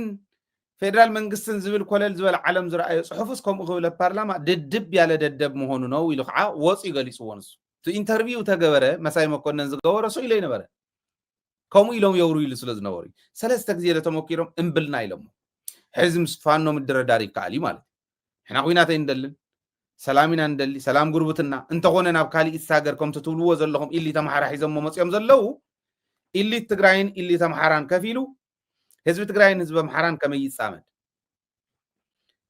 ፌደራል መንግስትን ዝብል ኮለል ዝበለ ዓለም ዝረኣዮ ፅሑፍስ ከምኡ ክብል ፓርላማ ድድብ ያለ ደደብ መሆኑ ነው ኢሉ ከዓ ወፂኡ ገሊፅዎ። ንሱ እቲ ኢንተርቪው ተገበረ መሳይ መኮነን ዝገበረ ሰው ኢለ ነበረ። ከምኡ ኢሎም የውሩ ኢሉ ስለ ዝነበሩ ሰለስተ ግዜ ተመኪሮም እምብልና ኢሎሞ። ሕዚ ምስ ፋኖ ምድረዳር ይከኣል እዩ ማለት እዩ። ሕና ኩናት ኣይንደልን፣ ሰላም ኢና ንደሊ፣ ሰላም ጉርብትና። እንተኾነ ናብ ካሊእ ሃገር ከምቲ ትብልዎ ዘለኹም ኢሊት ኣምሓራ ሒዞሞ መፅኦም ዘለዉ ኢሊት ትግራይን ኢሊት ኣምሓራን ከፊሉ ህዝቢ ትግራይን ህዝቢ ኣምሓራን ከመይ ይፃመድ፣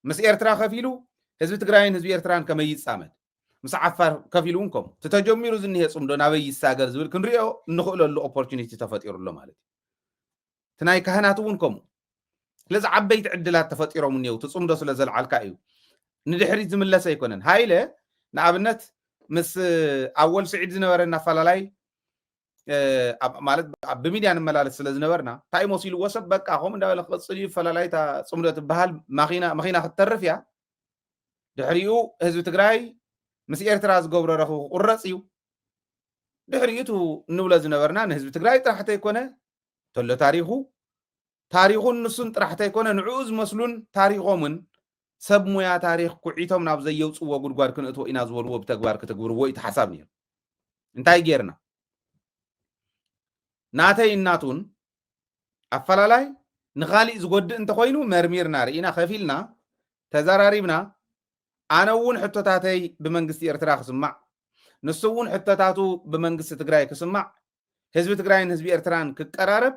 ምስ ኤርትራ ከፊሉ ህዝቢ ትግራይን ህዝቢ ኤርትራን ከመይ ይፃመድ፣ ምስ ዓፋር ከፊሉ እውን ከምኡ። እቲ ተጀሚሩ ዝኒሄ ጽምዶ ናበይ ይሳገር ዝብል ክንሪኦ እንኽእለሉ ኦፖርቹኒቲ ተፈጢሩ ኣሎ ማለት እዩ። እቲ ናይ ካህናት እውን ከምኡ። ስለዚ ዓበይቲ ዕድላት ተፈጢሮም እኒው፣ እቲ ጽምዶ ስለ ዘልዓልካ እዩ። ንድሕሪት ዝምለስ ኣይኮነን። ሃይለ ንኣብነት ምስ ኣወል ስዒድ ዝነበረና ኣፈላላይ፣ እ፣ ኣብ፣ ማለት ኣብ፣ ብሚድያ ንመላለስ ስለ ዝነበርና፣ እንታይ መሲልዎ ሰብ በቃ ከምኡ እንዳበለ ክቕጽል እዩ፣ ፈላላይ እታ ጽምዶ ትበሃል ማኺና፣ መኺና ክትተርፍ እያ። ድሕሪኡ ህዝቢ ትግራይ ምስ ኤርትራ ዝገብሮ ረኽቢ ክቁረጽ እዩ። ድሕሪኡ እቲ እንብሎ ዝነበርና ንህዝቢ ትግራይ ጥራሕ ተይኮነ፣ ተሎ ታሪኹ፣ ታሪኹን ንሱን ጥራሕ ተይኮነ፣ ንዕኡ ዝመስሉን ታሪኾምን ሰብ ሙያ ታሪኽ ኩዒቶም ናብ ዘየውፅዎ ጉድጓድ ክንእትዎ ኢና ዝበልዎ ብተግባር ክትግብርዎ እዩ እቲ ሓሳብ ነይሩ። እንታይ ጌርና? ናተይ እናቱን ኣፈላላይ ንኻሊእ ዝጎድእ እንተኾይኑ መርሚርና፣ ርኢና፣ ከፊልና፣ ተዘራሪብና፣ ኣነ እውን ሕቶታተይ ብመንግስቲ ኤርትራ ክስማዕ፣ ንሱ እውን ሕቶታቱ ብመንግስቲ ትግራይ ክስማዕ፣ ህዝቢ ትግራይን ህዝቢ ኤርትራን ክቀራረብ፣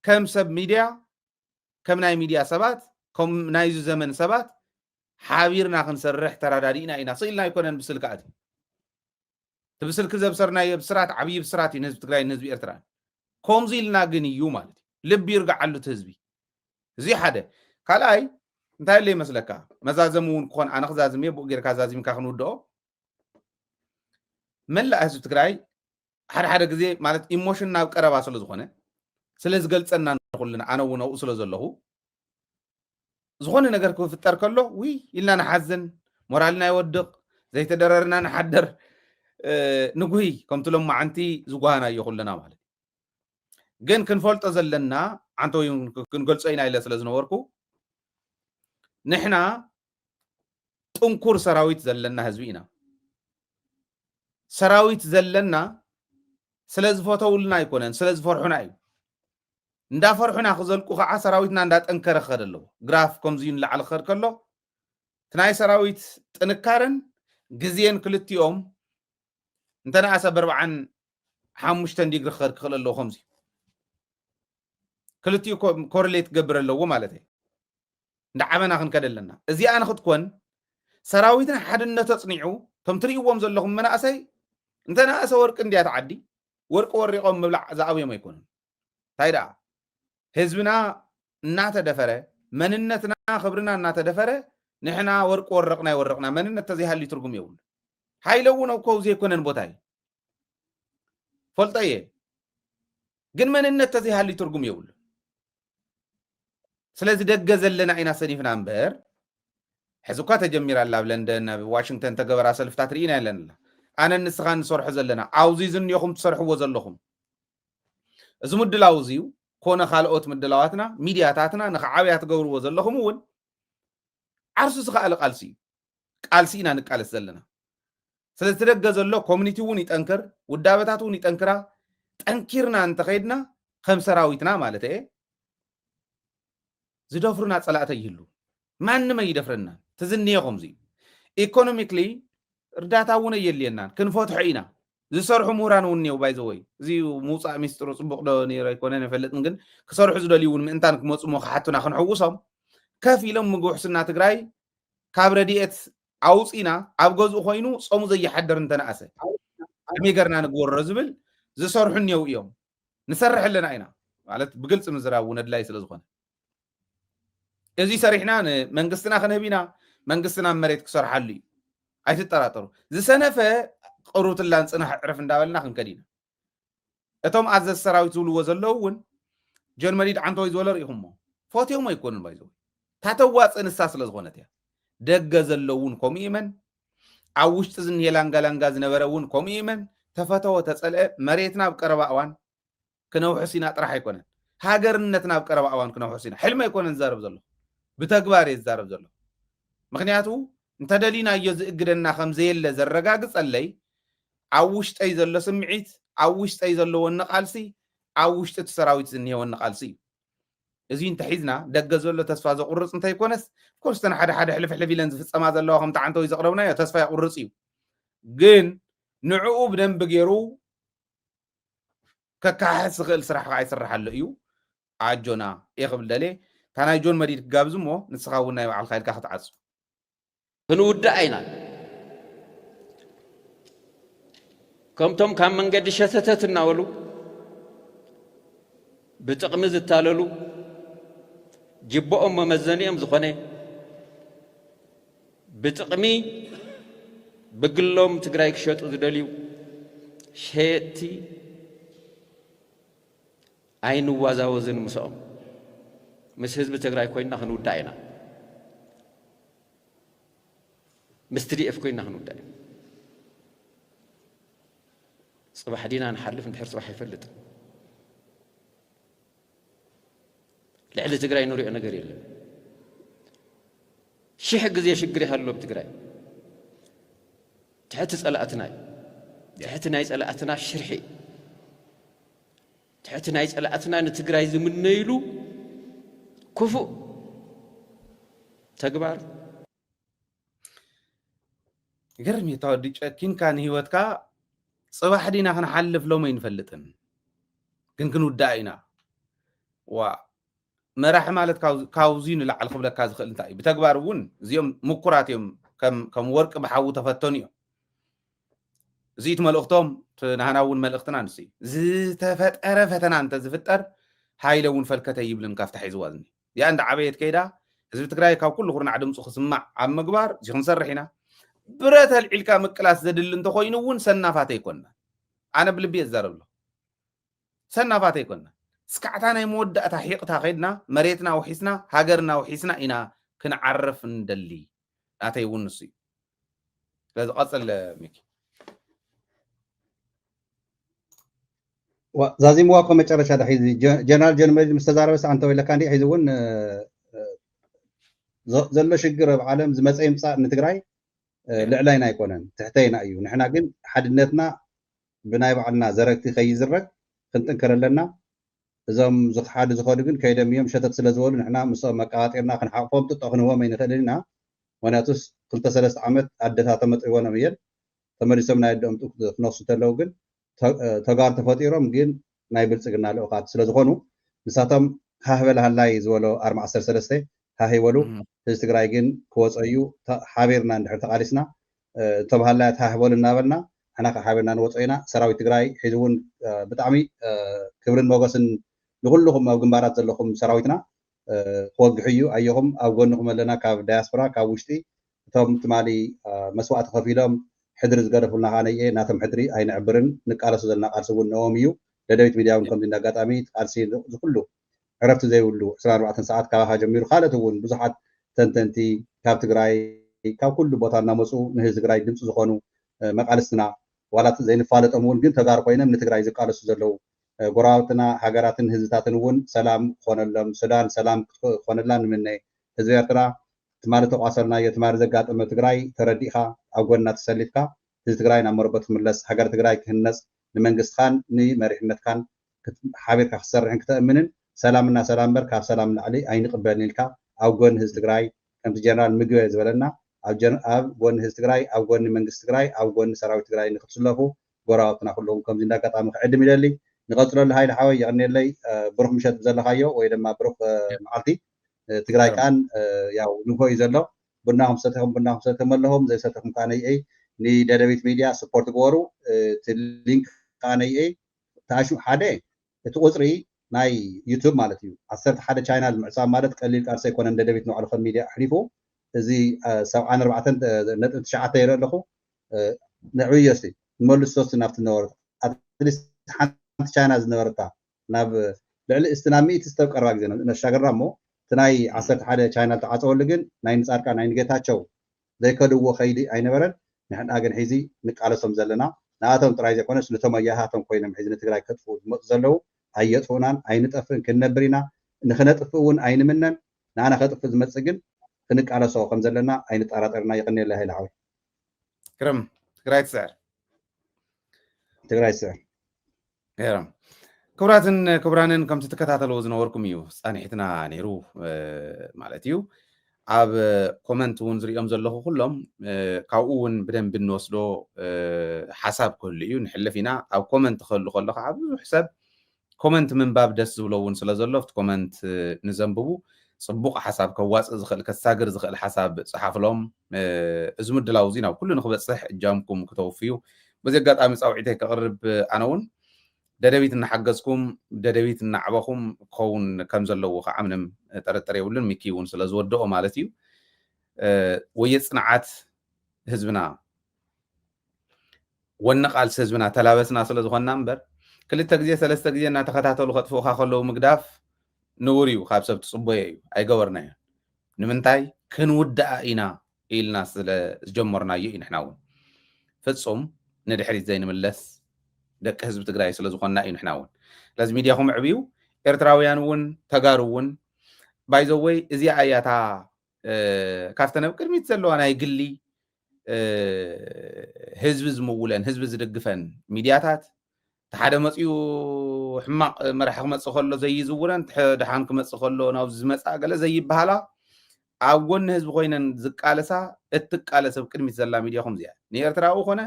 ከም ሰብ ሚድያ፣ ከም ናይ ሚድያ ሰባት፣ ከም ናይዚ ዘመን ሰባት ሓቢርና ክንሰርሕ ተራዳዲእና ኢና። ስኢልና ኣይኮነን ብስልኪ ኣትዩ። እቲ ብስልኪ ዘብሰርናዮ ብስራት ዓብዪ ብስራት እዩ ንህዝቢ ትግራይ፣ ንህዝቢ ኤርትራ። ከምዚ ኢልና ግን እዩ ማለት እዩ። ልቢ ይርግዓሉ እቲ ህዝቢ። እዚ ሓደ። ካልኣይ፣ እንታይ ኣሎ ይመስለካ? መዛዘሚ እውን ክኾን፣ ኣነ ክዛዝም እየ፣ ብኡ ጌርካ ዛዚምካ ክንውድኦ። መላእ ህዝቢ ትግራይ ሓደ ሓደ ግዜ ማለት ኢሞሽን ናብ ቀረባ ስለ ዝኾነ፣ ስለ ዝገልጸና ንኹልና፣ ኣነ እውን ኣብኡ ስለ ዘለኹ፣ ዝኾነ ነገር ክፍጠር ከሎ፣ ውይ ኢልና ንሓዝን፣ ሞራልና ይወድቕ፣ ዘይተደረርና ንሓደር፣ እ፣ ንጉሂ፣ ከምቲ ሎማዓንቲ ዝጓሃናዮ ኩልና ማለት እዩ። ግን ክንፈልጦ ዘለና፣ ዓንቶ እውን ክንገልጾ ኢና ኢለ ስለ ዝነበርኩ፣ ንሕና ጥንኩር ሰራዊት ዘለና ህዝቢ ኢና። ሰራዊት ዘለና ስለ ዝፈተውልና ኣይኮነን፣ ስለ ዝፈርሑና እዩ። እንዳፈርሑና ክዘልቁ ከዓ ሰራዊትና እንዳጠንከረ ክኸድ ኣለዎ። ግራፍ ከምዚ ንላዕሊ ክኸድ ከሎ፣ እቲ ናይ ሰራዊት ጥንካረን ግዜን ክልቲኦም እንተነኣሰ ብኣርባዓን ሓሙሽተን ዲግሪ ክኸድ ክኽእል ኣለዎ። ከምዚ ክልቲኡ ኮ-፣ ኮረሌት ክገብር ኣለዎ ማለት እዩ። እንዳዓበና ክንከድ ኣለና። እዚኣ ንክትኮን ሰራዊትና ሓድነት ኣጽኒዑ፣ እቶም ትርእይዎም ዘለኹም መናእሰይ፣ እንተነኣሰ ወርቂ እንድያ ተዓዲ፣ ወርቂ ወሪቖም ምብላዕ ዝኣብዮም ኣይኮኑን። እንታይ ደኣ፣ ህዝብና እናተደፈረ፣ መንነትና፣ ክብርና እናተደፈረ፣ ንሕና ወርቂ ወረቕና ኣይወረቕና፣ መንነት ተዘይሃልዩ ትርጉም የብሉ። ሃይለ እውን እኮ ዘይኮነን ቦታ እዩ። ፈልጦ እየ። ግን መንነት ተዘይሃልዩ ትርጉም የብሉ። ስለዚ ደገ ዘለና ኢና ሰኒፍና እምበር፣ ሕዚ እኳ ተጀሚራ ኣላ፣ ኣብ ለንደን፣ ኣብ ዋሽንግተን ተገበራ ሰልፍታት ርኢና የለን ኣላ። ኣነን ንስኻን ንሰርሖ ዘለና፣ ኣብዚ ዝንዮኹም ትሰርሕዎ ዘለኹም፣ እዚ ምድላው እዚ እዩ፣ ኮነ ካልኦት ምድላዋትና፣ ሚድያታትና ንኽዓብያ ትገብርዎ ዘለኹም እውን ዓርሱ ዝኸኣለ ቃልሲ እዩ። ቃልሲ ኢና ንቃለስ ዘለና። ስለዚ እቲ ደገ ዘሎ ኮሚኒቲ እውን ይጠንክር፣ ውዳበታት እውን ይጠንክራ። ጠንኪርና እንተኸይድና፣ ከም ሰራዊትና ማለት እየ፣ ዝደፍሩና ጸላእቲ ይህሉ። ማንም ኣይደፍረናን። እቲ ዝንሄ ከምዚ እዩ። ኢኮኖሚክሊ እርዳታ እውን ኣየድልየናን። ክንፈትሖ ኢና። ዝሰርሑ ምሁራን እውን እኒአው፣ ባይ ዘ ወይ። እዚ ምውጻእ ሚስጥሩ ጽቡቕ ዶ ነይሩ ኣይኮነን ኣይፈልጥን፣ ግን ክሰርሑ ዝደልዩ እውን ምእንታን ክመጹ እሞ ክሓቱና ክንሕውሶም፣ ከፍ ኢሎም ምግቢ ውሕስና ትግራይ ካብ ረድኤት ኣውጺና፣ ኣብ ገዝኡ ኮይኑ ጾሙ ዘይሓድር እንተነኣሰ፣ ከመይ ገርና ንግበሮ ዝብል ዝሰርሑ እኒአው እዮም። ንሰርሕ ኣለና ኢና። ማለት ብግልጺ ምዝራብ እውን ኣድላይ ስለ ዝኾነ። እዚ ሰሪሕና ንመንግስትና ክንህብ ኢና፣ መንግስትና መሬት ክሰርሓሉ እዩ። ኣይትጠራጠሩ። ዝሰነፈ ቅሩትላን ጽናሕ ዕረፍ እንዳበልና ክንከድ ኢና። እቶም ኣዘዝ ሰራዊት ዝብልዎ ዘለዉ እውን ጆን መዲድ ዓንተወይ ዝበሎ ርኢኹሞ። ፎትዮም ኣይኮኑን ባይዘው። ታተዋጽእ ንሳ ስለ ዝኾነት እያ። ደገ ዘሎ እውን ከምኡ ይመን፣ ኣብ ውሽጢ ዝንሄ ላንጋ ላንጋ ዝነበረ እውን ከምኡ ይመን። ተፈተወ ተጸልአ መሬትና ኣብ ቀረባ እዋን ክነውሕስ ኢና ጥራሕ ኣይኮነን፣ ሃገርነትና ኣብ ቀረባ እዋን ክነውሕስ ኢና። ሕልሚ ኣይኮነን ዝዛረብ ዘለኹ፣ ብተግባር እየ ዝዛረብ ዘለኹ። ምኽንያቱ እንተደሊናዮ ዝእግደና ከም ዘየለ ዘረጋግጸለይ ኣብ ውሽጠይ ዘሎ ስምዒት፣ ኣብ ውሽጠይ ዘሎ ወኒ ቃልሲ፣ ኣብ ውሽጢ እቲ ሰራዊት ዝኒሄ ወኒ ቃልሲ እዩ። እዚ እንተሒዝና ደገ ዘሎ ተስፋ ዘቑርጽ እንተይኮነስ፣ ኮርስ እተን ሓደ ሓደ ሕልፍ ሕልፍ ኢለን ዝፍጸማ ዘለዋ ከምቲ ዓንተወይ ዘቕረብናዮ ተስፋ የቑርጽ እዩ። ግን ንዕኡ ብደንቢ ገይሩ ከካሕስ ዝኽእል ስራሕ ከዓ ይስራሕ ኣሎ እዩ። ኣጆና እየ ክብል ደልየ። እታ ናይ ጆን መዲድ ክጋብዝ እሞ ንስኻ እውን ናይ ባዕልካ ኢልካ ክትዓጹ። ክንውዳእ ኣይናን። ከምቶም ካብ መንገዲ ሸተተት እናበሉ ብጥቕሚ ዝታለሉ፣ ጅብኦም መመዘኒኦም ዝኾነ፣ ብጥቕሚ ብግሎም ትግራይ ክሸጡ ዝደልዩ ሸየጥቲ ኣይንዋዛወዝን ምስኦም። ምስ ህዝቢ ትግራይ ኮይንና ክንውዳእ ኢና። ምስ ቲ ዲ ኤፍ ኮይንና ክንውዳእ ኢና። ጽባሕ ዲና ንሓልፍ፣ እንድሕር ጽባሕ ኣይፈልጥን። ልዕሊ ትግራይ ንሪኦ ነገር የለን። ሽሕ ግዜ ሽግር ይሃሉ ኣብ ትግራይ። ትሕቲ ጸላእትና እዩ። ትሕቲ ናይ ጸላእትና ሽርሒ፣ ትሕቲ ናይ ጸላእትና ንትግራይ ዝምነይሉ ክፉእ ተግባር። ይገርም እዩ። እታ ወዲ ጨኪንካ ንህይወትካ ጽባሕ ዲና ክንሓልፍ ሎም ኣይንፈልጥን፣ ግን ክንውዳእ ኢና። ዋ መራሒ ማለት ካብዚ ንላዕሊ ክብለካ ዝኽእል እንታይ እዩ? ብተግባር እውን እዚኦም ምኩራት እዮም፣ ከም ወርቂ ብሓዊ ተፈተኑ እዮም። እዚኢት መልእኽቶም ናህና እውን መልእኽትና ንስ ዝተፈጠረ ፈተና እንተ ዝፍጠር ሃይለ እውን ፈልከተ ይብልን ካብታ ሒዝዋ ዝኒ ያ እንዳ ዓበየት ከይዳ ህዝቢ ትግራይ ካብ ኩሉ ኩርናዕ ድምፁ ክስማዕ ኣብ ምግባር እዚ ክንሰርሕ ኢና። ብረት ኣልዒልካ ምቅላስ ዘድሊ እንተኮይኑ እውን ሰናፋት ኣይኮንና። ኣነ ብልቢ እዛረብ ኣለኹ። ሰናፋት ኣይኮንና። እስካዕታ ናይ መወዳእታ ሒቕታ ከይድና መሬትና ውሒስና ሃገርና ውሒስና ኢና ክንዓርፍ እንደሊ። ናተይ እውን ንሱ እዩ። ስለዚ ቀፅል ሚኪ። ዛዚምዋ እኮ መጨረሻ ዳ ሒዚ ጀነራል ጀንመሪ ምስ ተዛረበ ሰዓንተ ወይለካ እንዲ ሒዚ እውን ዘሎ ሽግር ኣብ ዓለም ዝመፀ ይምፃእ ንትግራይ ልዕላይና ኣይኮነን ትሕተይና እዩ። ንሕና ግን ሓድነትና ብናይ ባዕልና ዘረግቲ ከይዝረግ ክንጥንከር ኣለና። እዞም ዝክሓዱ ዝኸዱ ግን ከይዶም እዮም ሸተት ስለ ዝበሉ ንሕና ምስኦም መቃባጢርና ክንሓቕፎም ጥጦ ክንህቦም ኣይንኽእልን ኢና። ምክንያቱስ ክልተ ሰለስተ ዓመት ኣደታቶም ኣጥቢቦኖም እየን ተመሊሶም ናይ ኣደኦም ጡብ ክነሱ እንተለዉ ግን ተጋሩ ተፈጢሮም ግን ናይ ብልፅግና ልኡኻት ስለዝኾኑ ንሳቶም ሃህ በል ሃላይ ዝበሎ ኣርማ ዓሰርተ ሰለስተ ሃህ ይበሉ። ህዝቢ ትግራይ ግን ክወፀ እዩ። ሓቢርና እንድሕር ተቃሊስና እቶም ሃላያት ሃህ በሉ እናበልና ንሕና ከዓ ሓቢርና ንወፅኦ ኢና። ሰራዊት ትግራይ ሕዚ እውን ብጣዕሚ ክብርን ሞገስን ንኩልኹም ኣብ ግንባራት ዘለኹም ሰራዊትና ክወግሕ እዩ። ኣየኹም ኣብ ጎንኹም ኣለና። ካብ ዳያስፖራ ካብ ውሽጢ እቶም ትማሊ መስዋእቲ ከፊሎም ሕድሪ ዝገደፉልና ከዓ ነየ ናቶም ሕድሪ ኣይንዕብርን። ንቃለሶ ዘለና ቃልሲ እውን ንኦም እዩ። ደደቢት ሚድያ እውን ከምዚ እንዳጋጣሚ ቃልሲ ዝኩሉ ዕረፍቲ ዘይብሉ ዕስራን ኣርባዕተን ሰዓት ካባኻ ጀሚሩ ካልኦት እውን ብዙሓት ተንተንቲ ካብ ትግራይ ካብ ኩሉ ቦታ እናመፁ ንህዝቢ ትግራይ ድምፂ ዝኾኑ መቃልስትና ዋላ ዘይንፋለጦም እውን ግን ተጋሩ ኮይኖም ንትግራይ ዝቃለሱ ዘለዉ ጎረባብትና ሃገራትን ህዝብታትን እውን ሰላም ክኾነሎም ሱዳን ሰላም ክትኾነላ ንምነ። ህዝቢ ኤርትራ ትማሊ ተቋሰልናዮ ትማሊ ዘጋጠመ ትግራይ ተረዲእካ ኣብ ጎንና ተሰሊፍካ ህዝቢ ትግራይ ናብ መረበቱ ክምለስ ሃገር ትግራይ ክህነፅ ንመንግስትኻን ንመሪሕነትካን ሓቢርካ ክትሰርሕን ክተእምንን ሰላምና ሰላም እምበር ካብ ሰላም ንላዕሊ ኣይንቅበልን ኢልካ ኣብ ጎኒ ህዝቢ ትግራይ ከምቲ ጀነራል ምግበ ዝበለና ኣብ ጎኒ ህዝቢ ትግራይ ኣብ ጎኒ መንግስቲ ትግራይ ኣብ ጎኒ ሰራዊት ትግራይ ንክትስለፉ ጎረባብትና ኩለኩም ከምዚ እንዳጋጣሚ ክዕድም ይደሊ። ንቐፅለሉ ሃይለ ሓወይ የቐንየለይ። ብሩክ ምሸት ብዘለካዮ ወይ ድማ ብሩክ መዓልቲ። ትግራይ ከዓን ያው ንግሆ እዩ ዘሎ። ቡናኹም ሰቲኹም ቡናኹም ሰቲኹም ኣለኹም ዘይሰቲኹም ከዓ ነይአይ ንደደቢት ሚድያ ስፖርት ግበሩ። እቲ ሊንክ ከዓ ነይአይ ተኣሹ ሓደ እቲ ቁፅሪ ናይ ዩቱብ ማለት እዩ። ዓሰርተ ሓደ ቻይናል ምዕፃብ ማለት ቀሊል ቃልሲ ኣይኮነን። ደደቢት ንባዕሉ ከም ሚድያ ኣሕሊፉ እዚ ሰብዓን ኣርባዕተን ነጥቢ ትሽዓተ ይርኢ ኣለኹ። ንዕብዮ እስቲ ንመልሶ እስቲ ናብቲ ነበረት ኣትሊስት ሓንቲ ቻይና ዝነበረታ ናብ ልዕሊ እስቲ ናብ ሚእቲ ዝተብ ቀረባ ግዜ ነሻገርና እሞ እቲ ናይ ዓሰርተ ሓደ ቻይናል ተዓፀወሉ ግን ናይ ንፃድቃን ናይ ንጌታቸው ዘይከድዎ ከይዲ ኣይነበረን። ንሕና ግን ሕዚ ንቃለሶም ዘለና ንኣቶም ጥራይ ዘይኮነስ ነቶም ኣያታቶም ኮይኖም ሕዚ ንትግራይ ከጥፍኡ ዝመፁ ዘለዉ ኣየጥፍኡናን ኣይንጠፍእን ክንነብር ኢና። ንክነጥፍእ እውን ኣይንምነን። ንኣና ከጥፍእ ዝመፅእ ግን ክንቃለሶ ከም ዘለና ኣይንጠራጠርና። ይቅንየለ ሃይለ ሓወይ። ግርም ትግራይ ትስዕር። ትግራይ ትስዕር። ገይሮም ክቡራትን ክቡራንን ከምቲ ትከታተልዎ ዝነበርኩም እዩ ፃኒሕትና ነይሩ ማለት እዩ። ኣብ ኮመንት እውን ዝሪኦም ዘለኹ ኩሎም ካብኡ እውን ብደንቢ እንወስዶ ሓሳብ ክህሉ እዩ። ንሕልፍ ኢና። ኣብ ኮመንት ክህሉ ከሎ ከዓ ብዙሕ ሰብ ኮመንት ምንባብ ደስ ዝብሎ እውን ስለ ዘሎ ኣብቲ ኮመንት ንዘንብቡ ፅቡቕ ሓሳብ ከዋፅእ ዝኽእል ከሳግር ዝኽእል ሓሳብ ፀሓፍሎም። እዚ ምድላው እዚ ናብ ኩሉ ንክበፅሕ እጃምኩም ክተውፍዩ በዚ ኣጋጣሚ ፃውዒተይ ከቕርብ ኣነ እውን ደደቢት እናሓገዝኩም ደደቢት እናዕበኹም ክኸውን ከም ዘለዎ ከዓ ምንም ጥርጥር የብሉን። ሚኪ እውን ስለ ዝወደኦ ማለት እዩ። ወየ ፅንዓት ህዝብና ወነ ቃልሲ ህዝብና ተላበስና ስለ ዝኾንና እምበር ክልተ ግዜ ሰለስተ ግዜ እናተኸታተሉ ከጥፍኡኻ ከለዉ ምግዳፍ ንውር እዩ፣ ካብ ሰብ ትፅበዮ እዩ፣ ኣይገበርናዮ። ንምንታይ ክንውድኣ ኢና ኢልና ስለ ዝጀመርናዮ እዩ። ንሕና እውን ፍፁም ንድሕሪት ዘይንምለስ ደቂ ህዝቢ ትግራይ ስለ ዝኾንና እዩ። ንሕና እውን ስለዚ ሚድያኹም ዕብዩ፣ ኤርትራውያን እውን ተጋሩ እውን ባይዘወይ እዚኣ እያ እታ ካብተን ኣብ ቅድሚት ዘለዋ ናይ ግሊ ህዝቢ ዝምውለን ህዝቢ ዝድግፈን ሚድያታት እቲ ሓደ መፅኡ ሕማቕ መራሒ ክመፅእ ከሎ ዘይዝውረን ድሓን ክመፅእ ከሎ ናብ ዝመፃ ገለ ዘይበሃላ ኣብ ጎኒ ህዝቢ ኮይነን ዝቃለሳ እትቃለስ ኣብ ቅድሚት ዘላ ሚድያኹም እዚኣ ንኤርትራዊ ኮነ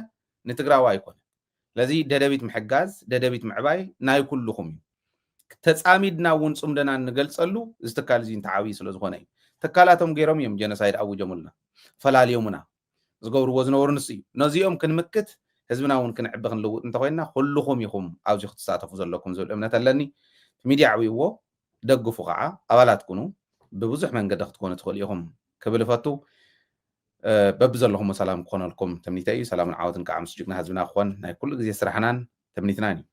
ንትግራዊ ኣይኮነ። ስለዚ ደደቢት ምሕጋዝ ደደቢት ምዕባይ ናይ ኩልኹም እዩ። ተፃሚድና እውን ፅምደና እንገልፀሉ እዚ ትካል እዚ እንተዓብዩ ስለ ዝኾነ እዩ። ትካላቶም ገይሮም እዮም ጀኖሳይድ ኣውጀሙልና፣ ፈላልዮሙና። ዝገብርዎ ዝነበሩ ንሱ እዩ። ነዚኦም ክንምክት ህዝብና እውን ክንዕቢ ክንልውጥ እንተኮይንና ኩልኹም ኢኹም ኣብዚ ክትሳተፉ ዘለኩም ዝብል እምነት ኣለኒ። ሚድያ ዕብይዎ፣ ደግፉ ከዓ፣ ኣባላት ኩኑ። ብብዙሕ መንገዲ ክትኮኑ ትኽእሉ ኢኹም ክብል እፈቱ። በብዘለኹም ሰላም ክኾነልኩም ትምኒተ እዩ። ሰላምን ዓወትን ከዓ ምስ ጅግና ህዝብና ክኾን ናይ ኩሉ ግዜ ስራሕናን ትምኒትናን እዩ።